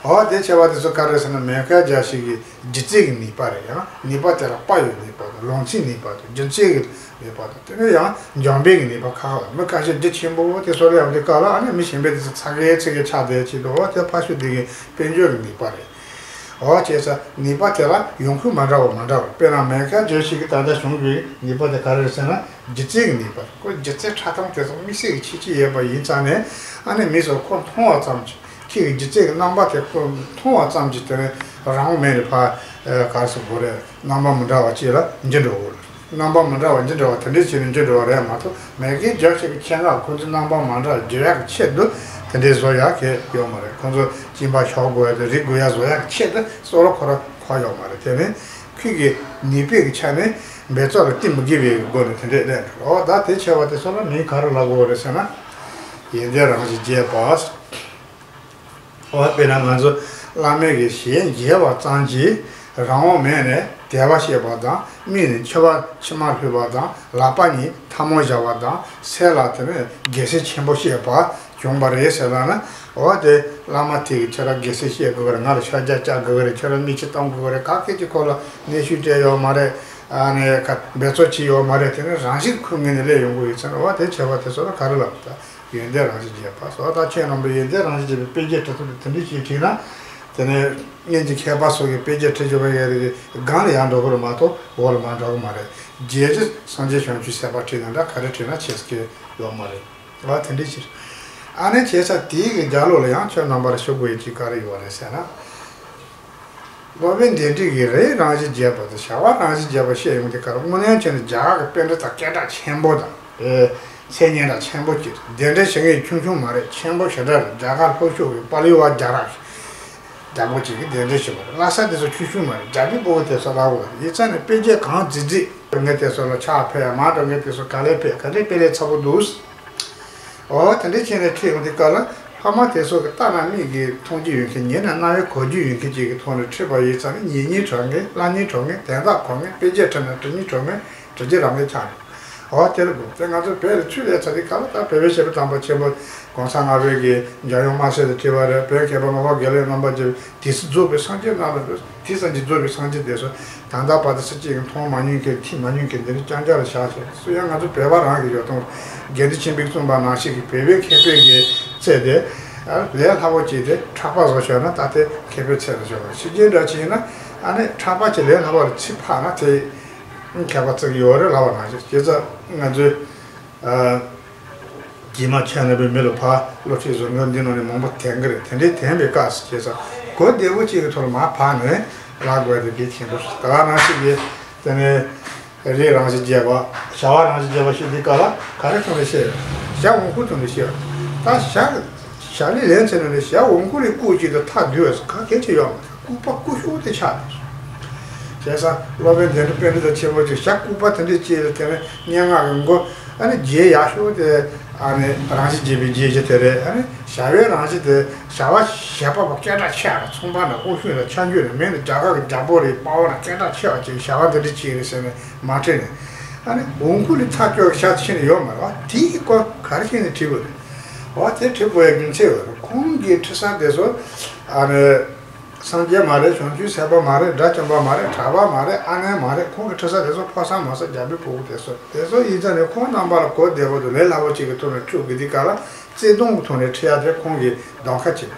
འོ་དེ་བྱས་པ་དེ་ཚོ་ག་རེ་ཟེར་ན་མེ་ཀལ་ཇེག་སན་གྱི་སྒྱུ་རྩལ་གྱི་ནུས་པ་རེད། ཡང་ནུས་པ་དེ་ལ་དཔའ་བའི་ནུས་པ་དང་ལང་ཚོའི་ནུས་པ་དང་སྒྱུ་རྩལ་གྱི་ནུས་པ་དང་དེ་ནས་ཡང་འཇམ་དཔལ་གྱི་ནུས་པ་ཁག་ཁག་མི་ཁ་ཤས་རྒྱུ་ཆེན་པོ་དེ་ཚོ་ལ་ཡང་དེ་ག་ལ་ཨ་ནི་མི་གཞན་པས་དེ་ཚོ་ཚ་གེ་ཚི་གེ་ཆགས་བསྡད་ཆེད་དུ་འོ་དེ་ཕ་ཤུལ་དེ་གི་དཔལ་འབྱོར་གྱི་ནུས་པ་རེད། འོ་བྱས་ཙང་ནུས་པ་དེ་ལ་ཡོང་ཁུངས་མ་འདྲ་བ་མ་འདྲ་བ། དཔེར་ན་མེ་ཀལ་ཇེག་སན་གྱི་ད་ལྟ་བྱུང་བའི་ནུས་པ་དེ་ག་རེ་རེད་ཟེར་ན་སྒྱུ་རྩལ་གྱི་ནུས་པ་རེད། ཁོ་སྒྱུ་རྩལ་འཁྲབ་སྟངས་དེ་ཚོ་དམིགས་བསལ་གྱི་ཁྱད་ཆོས་ཡོད་པ་ཡིན་ཙང་ནས་ཨ་ནི་མི་ཚོ་ཁོ་མཐོང་བ་ཙམ་གྱིས། ཁྱེད་ཀྱི་སྒྱུ་རྩལ་གྱི་རྣམ་པ་དེ་ཁོ་མཐོང་བ་ཙམ་གྱིས་དེ་ནས་རང་དབང་མེད་ནས་ཕར་ག་རེ་ཟེར་དགོས་རེད། རྣམ་པ་མི་འདྲ་བ་ཅིག་ལ་འགྱུར་འགྲོ་གི་རེད། རྣམ་པ་མི་འདྲ་བ་འགྱུར་འགྲོ་བ་དེ་འདྲས་བྱས་ནས་འགྱུར་འགྲོ་བ་རེད་མ་གཏོགས་མེ་ཀལ་ཇེག་སན་གྱི་ཆེད་མངགས་ཁོ་ཚོའི་རྣམ་པ་མ་འདྲ་བ་བརྗེ་ཡག་གི་ཆེད་དུ་དེ་འདྲས་བཟོ་ཡག་གི་ཡོད་མ་རེད། ཁོ་ཚོ་གཅིན་པ་ཤོར་དགོས་ཡ་དེ་རིག་དགོས་ཡ་བཟོ་ཡག་གི་ཆེད་དུ་གཙོ་བོ་ཁོ་རང་གོ་ཡོད་མ་རེད། དེ་ནས་ཁོས་ཀྱི་ནུས་པའི་གི་ཆ་ནས་འབད་རྩོལ་ལ་བརྟེན་མི་དགོས་པའི་སྒོ་ནས་དེ་འདྲས་ལས་འགྲོ། འོ་ད་དེ་བྱས་པ་དེ་ཚོ་ལ་མིང་ག་རེ་ལབ་དགོས་རེད་ཟེར་ན་ཡོན་ཏན་རང་བཞིན་རྒྱས་པ། འོ་དཔེར་ན་ང་ཚོ་བླ་མའི་གི་ཞལ་མཇལ་བ་ཙམ་གྱིས་རང་དབང་མེད་ནས་དད་པ་སྐྱེས་པ་དང་། མིག་ནས་མཆི་བ་མཆི་མ་ལྷུང་བ་དང་། ལག་པ་གཉིས་ཐལ་མོ་སྦྱར་བ་དང་། སེམས་ལ་དེ་ནས་དགེ་མཚན་ཆེན་པོ་སྐྱེས་པ་བྱུང་བ་རེད་ཟེར་ལབ་ན། འོ་དེ་བླ་མ་དེ་གིས་ཁྱེད་རང་དགེ་མཚན་བཤད་དགོས་ཀྱི་རེད། ང་ལ་ཕྱག་རྒྱ་བཅག་དགོས་ཀྱི་རེད། ཁྱེད་རང་མིག་ཆུ་གཏོང་དགོས་ཀྱི་རེད། ག་གེ་ཅིག་ཁོ་ལ་གནོན་ཤུགས་སྤྲད་ཡོད་མ་རེད། ཨ་ནི་ག་འབད་རྩོལ་བྱས་ཡོད་མ་རེད། དེ་ནི་རང་བཞིན་ཁོའི་ངོས་ནས་སླེབས་ཡོང་གི་ཡོད་ཙང་། འོ་དེ་བྱས་པ་དེ་ཚོ་ལ་ག་རེ་ལབ་ད། ཡོན་ཏན་རང་བཞིན་རྒྱས་པ་སོགས། ད་ཁྱེད་རྣམ་པས་ཡོན་ཏན་རང་བཞིན་རྒྱས་པའི་དཔེ་རྒྱན་བྲིས་ཐུབ་པའི་དེ་འདྲ་ཞིག་བྲིས་ན། དེ་ནས་སྔོན་གྱི་མཁས་པ་སོགས་ཀྱིས་དཔེ་རྒྱན་བྲིས་བྱུང་བའི་ཡ་རེ་རེ་སྒང་ལ་ཡར་འགྲོ་གི་རེད་མ་གཏོགས་འོག་ལ་མར་འགྲོ་གི་མ་རེད། རྗེས་ཀྱི་སངས་རྒྱས་བྱང་ཆུབ་སེམས་དཔའ་བྲིས་ན་འདྲ་ག་རེ་བྲིས་ན་ཆེ་ས་གི་ཡོད་མ་རེད། ཨ་དེ་འདྲ་ཞིག་ཨ་ནི་བྱས་ཙང་དེའི་གི་རྒྱབ་ལོགས་ལ་ཡང་ཁྱོད་རྣམ་པར་ཞུ་དགོས་ཡ་ཅིག་ག་རེ་ཡོད་རེད་ཟེར་ན། སློབ་དཔོན་དཎྜི་གིས་རིགས་རང་བཞིན་རྒྱས་པ་དང་བྱ་བ་རང་བཞིན་རྒྱས་པ་བཤད་ཡོང་དུས་ཀར་དངོས་གནས་བྱས་ན་རྒྱ་གར་གྱི་པཎྜི་ཏ་སྐད་གྲགས་ཆེན་པོ་དང་། ཨེ། མཚན་སྙན་གྲགས་ཆེན་པོ་ཅིག་རེད། གདན་འདྲེན་བྱེད་མཁན་ཆུང་ཆུང་མ་རེད། ཆེན་པོ་ཞེ་དྲག་རེད། རྒྱ་གར་ལྷོ་ཕྱོགས་ཀྱི་པཱ་ལི་བ་རྒྱལ་རབས་རྒྱལ་པོ་ཅིག་གིས་གདན་འདྲེན་ཞུས་པ་རེད། བླ་གཟའ་དེ་ཚོ་ཆུང་ཆུང་མ་རེད། རྒྱ་མི་ཕྲུ་གུ་དེ་ཚོ་ལ་འོ་ཡིག་ཚང་ནས་དཔེ་རྒྱན་གང་བརྩིགས་བརྩིགས་ངས་དེ་ཚོ་ལ་ཕྱག་ཕུལ་ཡ་མ་འགྲོ་མཁན་དེ་ཚོ་ག་ལེར་ཕེབས། ག་ལེར་དཔེ་ལེན་ཚ་པོ་འདུག་འོ་དེ་འདྲ་བྱས་ནས་ཁྲིད་ཡོང་དུས་སྐབས་ལ་ཕ་མ་དེ་ཚོ་གི་ལྟ་ན་མིག་གིས་མཐོང་རྒྱུ་ཡོད་མཁན། ཉན་ན་རྣ་བས་གོ་རྒྱུ་ཡོད་མཁན་ཅིག་གི་ཐོག་ནས་ཁྲིད་པ་ཡིན་ཙང་ནི་ཉན་སྙིང་བྲོ་མཁན། བསླབ་སྙིང་བྲོ་མཁན། དན་རྟགས་གོ་མཁན། དཔེ་རྒྱན་བྲིས་ན་འབྲི་སྙིང་བྲོ་མཁན། འབྲི་རྒྱུ་རང་གིས་ཆགས་འགྲོ། འོ་དེ་ལ་དགོངས་ཏེ་ང་ཚོ་བོད་ལ་ཆོས་ལས་ཚར་དུས་སྐབས་ལ་ད་བོད་པའི་བཤད་པ་དམ་པ་ཆེན་པོ་༸གོང་ས་ལྔ་པའི་གི་འཇམ་དབྱངས་དམར་ཟས་དང་བྲལ་བ་རེད། བོད་མཁས་པ་ངག་དབང་དགེ་ལེགས་རྣམ་པ་ཀྱིས། དེ་ཚོ་རྫོགས་པའི་སངས་རྒྱས་རྣམས་ལ་འགྲོ། དེ་ཙམ་གྱིས་རྫོགས་པའི་སངས་རྒྱས་དེ་ཚོ་ད་ལྟ་བར་དུ་སུ་གཅིག་གིས་མཐོང་མ་མྱོང་མཁན། ཐོས་མ་མྱོང་མཁན། དེ་ནི་རྐྱང་རྐྱང་ལ་བཞག་བྱས་སུ་ཡང་ང་ཚོ་བོད་པ་རང་གི་ཡོད་དོན་དགེ་འདུན་ཆོས་འཕེལ་གྱིས་གསུངས་པ་ནང་བཞིན་གྱི་བོད་པའི་མཁས་པའི་གི་ཚད་དེ་ལས་སླ་པོ་ཅིག་དེ་ཕྲག་པ་བཟོ་བྱས་ན་ད་དེ་མཁས་པའི་ཚད་དུ་འཇོག་པ། ཕྱི་རྒྱལ་འདྲ་ཅིག་ཡིན་ན་ཨ་ནི་ཕྲག་པ་ཅིག་ལས་སླ་པོ་ལ་ཚིག་ཕར་ན་དེ་མཁས་པ་བརྩི་གི་ཡོད་རེད་ལབ་པ་ནང་བཞིན། བྱས་ཙང་ང་ཚོས། ཨ། རྗེས་མ་ཁྱེད་རྣམ་པས་མི་ལ་ཕར་སློབ་ཁྲིད་བཟོ་མཁན་འདི་ནང་ནས་མང་པོ་འཐེན་གི་རེད། དེ་འདྲའི་འཐེན་པའི་སྐབས་སུ་བྱས་ཙང་གོ་བདེ་བོ་གཅིག་གི་ཐོག་ལ་མར་ཕབ་ནས་ལབ་དགོས་དེ་གལ་ཆེན་པོ་རེད། ད་ག་ནང་བཞིན་གྱི་དེ་ནས་རིགས་རང་བཞིན་རྒྱས་པ། བྱ་བ་རང་བཞིན་རྒྱས་པ་ཞེས་འདི་སྐབས་ལ་ག་རེ་ཐོག་ནས་བཤད། བྱ་འོང་ཁུལ་ཐོག་ནས་བཤད། ད་བྱ་བྱ་ལས་ལན་ཚེ་ནང་ནས་བྱ་འོང་ཁུལ་ལས་བཀོད་ཅིག་ཏུ་ཐག་བསྡུས་པ་སུ་ག་གལ་ཆེ་ཡོད་མ་རེད། ལྐུགས་པ་ལྐུགས་ཤོས་དེ་ཆགས་འདུག་བྱས་ཙང་སློབ་དཔོན་དེ་འདྲ་དཔེ་འདི་དང་ཆེན་པོ་ཅིག་བྱ་ལྐུགས་པ་དེ་འདྲའི་ཅིག་ལ་དེ་ནས་སྙན་ངག་གི་མགོ་ཨ་ནི་རྒྱས་ཡག་ཤོས་དེ་ཨ་ནི་རང་བཞིན་རྒྱས་པའི་རྒྱས་གཞི་དེ་རེད། ཨ་ནི་བྱ་བའི་རང་བཞིན་དེ་བྱ་བ་བྱེད་པ་པོ་སྐད་གྲགས་ཆེ་བ་རེད། ཚོང་པ་ན་དབུ་ཤུགས་ལ་ཆ་འཇོག་ནས་མིང་ལ་རྒྱ་གར་གྱི་རྒྱལ་པོ་རེད། དཔའ་བོ་རེད། སྐད་གྲགས་ཆེ་བ་ཅིག་བྱ་བ་འདི་འདྲ་ཅིག་རེད་ཟེར་ནས་མ་ཁྲིད་ནས་ཨ་ནི་འོང་ཁུལ་ལས་ཐག་གཅོད་བྱ་ཕྱིན་ནས་ཡོད་མ་རེད་བ། དེའི་སྐོར་ག་རེ་བྱས་ནས་ཁྲིད་དགོས་རེད་བ། དེ་ཁྲིད་དགོས་ཡ་རྒྱུ་མཚན་ཡོད་རེད། ཁོང་གིས་ཁྲིད་ས་དེ་ཚོ་ཨ་ནི། སངས་རྒྱས་མ་རེད། བྱང་ཆུབ་སེམས་དཔའ་མ་རེད། དགྲ་བཅོམ་པ་མ་རེད། གྲྭ་པ་མ་རེད། ཨ་ནེ་མ་རེད། ཁོང་གི་ཁྲི་ས་དེ་ཚོ་ཕོ་གསར་མོ་གསར་རྒྱ་བོད་ཕྲུ་གུ་དེ་ཚོ་དེ་ཚོ་ཡིན་ཙང་ནས་ཁོང་རྣམ་པ་ལ་གོ་བདེ་བོ་དང་ལས་སླ་པོ་ཅིག་གི་ཐོག་ནས་འཁྲུག་གི་འདི་ག་ལ་བརྩེ་དུང་གི་ཐོག་ནས་ཁྲིད་ཡ་དེ་ཁོང་གི་གདམ་ཁ་ཅིག་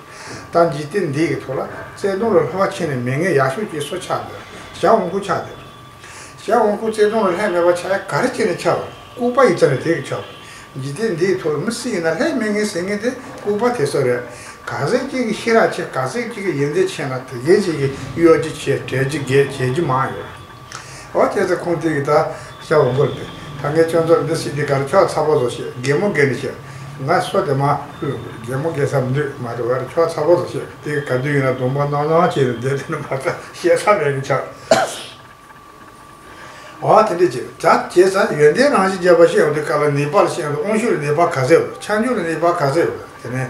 ད་འཇིག་རྟེན་འདི་གི་ཐོག་ལ་བརྩེ་དུང་ལ་བསླུ་བ་ཁྱེར་ནས་མི་ངན་ཡག་ཤོས་ཅིག་སུ་ཆགས་འདུག་ཞྭ་འོང་ཁུ་ཆགས་འདུག་ཞྭ་འོང་ཁུ་བརྩེ་དུང་ལ་ལྷད་མེད་པ་ཆགས་ཡ་ག་རེ་བྱས་ནས་ཆགས་པ་ལྐུགས་པ་ཡིན་ཙང་ནས་དེ་གི་ཆགས་པ། འཇིག་རྟེན་འདིའི་ཐོག་ལ་མི་སུ་ཡིན་ན་ལྷད་མི་ངན་ཟེར་མཁན་དེ་ལྐུགས་པ་དེ་ཚོ་རེད། ག་ཚད་ཅིག་གི་ཤེས་རབ་ཆེ། ག་ཚད་ཅིག་གི་ཡོན་ཏན་ཆེ་ན་དེ་གས་ཅིག་གི་གཡོ་ཇི་ཆེ། བྲེལ་ཇི་རྒྱས། བྱེད་ཇི་མང་ཡོད། འོ་དེ་ཚོ་ཁུངས་དེ་གི་ད་ཤྭ་འོང་ཁུ་རེད། ད་ངས་ཁྱོད་ཚོར་འདི་སྲིད་དེ་གར་ཁྱོད་ཚ་པོ་བཟོ་ཤེས། གད་མོ་བགད་ནི་ཤེས། ང་སོ་དེ་མ་ལྷུ་གད་མོ་བགད་ས་མི་འདུག་མ་རེད་བར་ཁྱོད་ཚ་པོ་བཟོ་ཤེས། དེ་ག་དུས་ཡིན་ན་གདོང་པ་སྣང་སྣང་བྱས་ནས་བསྡད་དེ་ནི་མ་ད་ཤེས་ས་མེད་གི་ཆགས། འོ་དེ་འདྲ་བྱས་ད་བྱས་ཙང་ཡོན་ཏན་རང་བཞིན་རྒྱས་པ་བཤད་ཡོང་དུས་སྐབས་ལ་ནུས་པ་ལ་བཤད་ཡོང་དུས་དབང་ཕྱུག་ལ་ནུས་པ་ག་ཚད་ཡོད། ཁྱབ་འཇུག་ལ་ནུས་པ་ག་ཚད་ཡོད། དེ་ནས་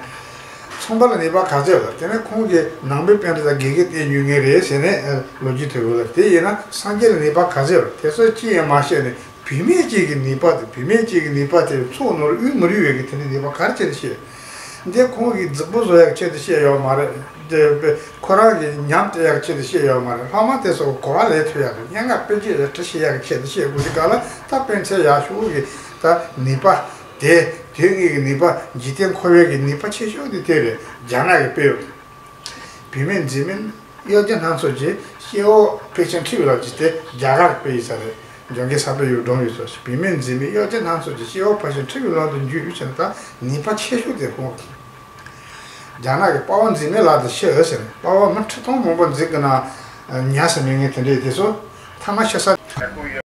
མཚུངས་པ་ལ་ནུས་པ་ག་ཚད་ཡོད། དེ་ནས་ཁོང་གི་ནང་པའི་པཎྜི་ཏ་དགེ་རྒན་བསྟེན་རྒྱུ་ངེས་རེད་ཟེར་ནས་ལོ་རྒྱུས་དེ་རུ་ལ་དེ་ཡིན་ན་སངས་རྒྱས་ལ་ནུས་པ་ག་ཚད་ཡོད། དེ་ཚོ་ཅི་ཡང་མ་བཤད་ནས་བུད་མེད་ཅིག་གི་ནུས་པ་དེ་བུད་མེད་ཅིག་གི་ནུས་པ་དེ་ཚོགས་ནོར་དབུལ་མི་རུལ་བའི་གི་དེ་ནས་ནུས་པ་ག་རེ་བྱས་ནས་བཤད། འདི་ཁོང་གིས་རྫིག་པོ་བཟོ་ཡག་ཆེད་དུ་བཤད་ཡོད་མ་རེད། འདི་ཁོ་རང་གིས་ཉམས་སྤྲད་ཡག་ཆེད་དུ་བཤད་ཡོད་མ་རེད། སློབ་མ་དེ་ཚོ་གོ་བ་ལེན་ཐུབ་ཡག་དང་སྙན་ངག་དཔེ་ཆ་ཡག་འབྲི་ཤེས་ཡག་ཆེད་དུ་བཤད་དགོས་དུས་ག་ལ་ད་དཔེ་མཚོན་ཡག་ཤོས་ཀྱི་ད་ནུས་པ་དེ་དོན་དངོས་ཀྱི་ནུས་པ་འཇིག་རྟེན་འཁོར་བའི་གི་ནུས་པ་ཆེ་ཤོས་དེ་དེ་རེད། རྒྱ་ནག་གིས་སྤེལ་ཡོད། བུད་མེད་མཛེས་མའི་གཡོ་སྒྱུ་སྣ་ཚོགས་ཀྱིས་སྐྱེ་བོ་ཕལ་ཆེར་འཁྲུལ་བའི་ལམ་གྱིས་ཏེ་རྒྱ་གར་དཔེ་ཡིན་ས་རེད། འཇོན་གི་ས་པའི་ཡུལ་སྒྲུང་ཡོད་ཚོ་ཞིག་བུད་མེད་མཛེས་མའི་གཡོ་སྒྱུ་སྣ་ཚོགས་ཀྱིས་སྐྱེ་བོ་ཕལ་ཆེར་འཁྲུལ་བའི་ལམ་དུ་འཇུག་ཡོད་ཅེ་ན་ད་ནུས་པ་ཆེ་ཤོས་དེ་ཁོང་། རྒྱ་ནག་གི་དཔའ་བོ་མཛེས་མའི་ལག་ཏུ་ཤི་ཟེར་ནས་དཔའ་བོ་མི་ཁྲི་སྟོང་མང་པོ་མཛེས་ཀྱི་ན་ཉལ་ས་མེད་ངེས་དེ་འདྲས་དེ་ཚོ་ཐ་མ་ཤི་ས།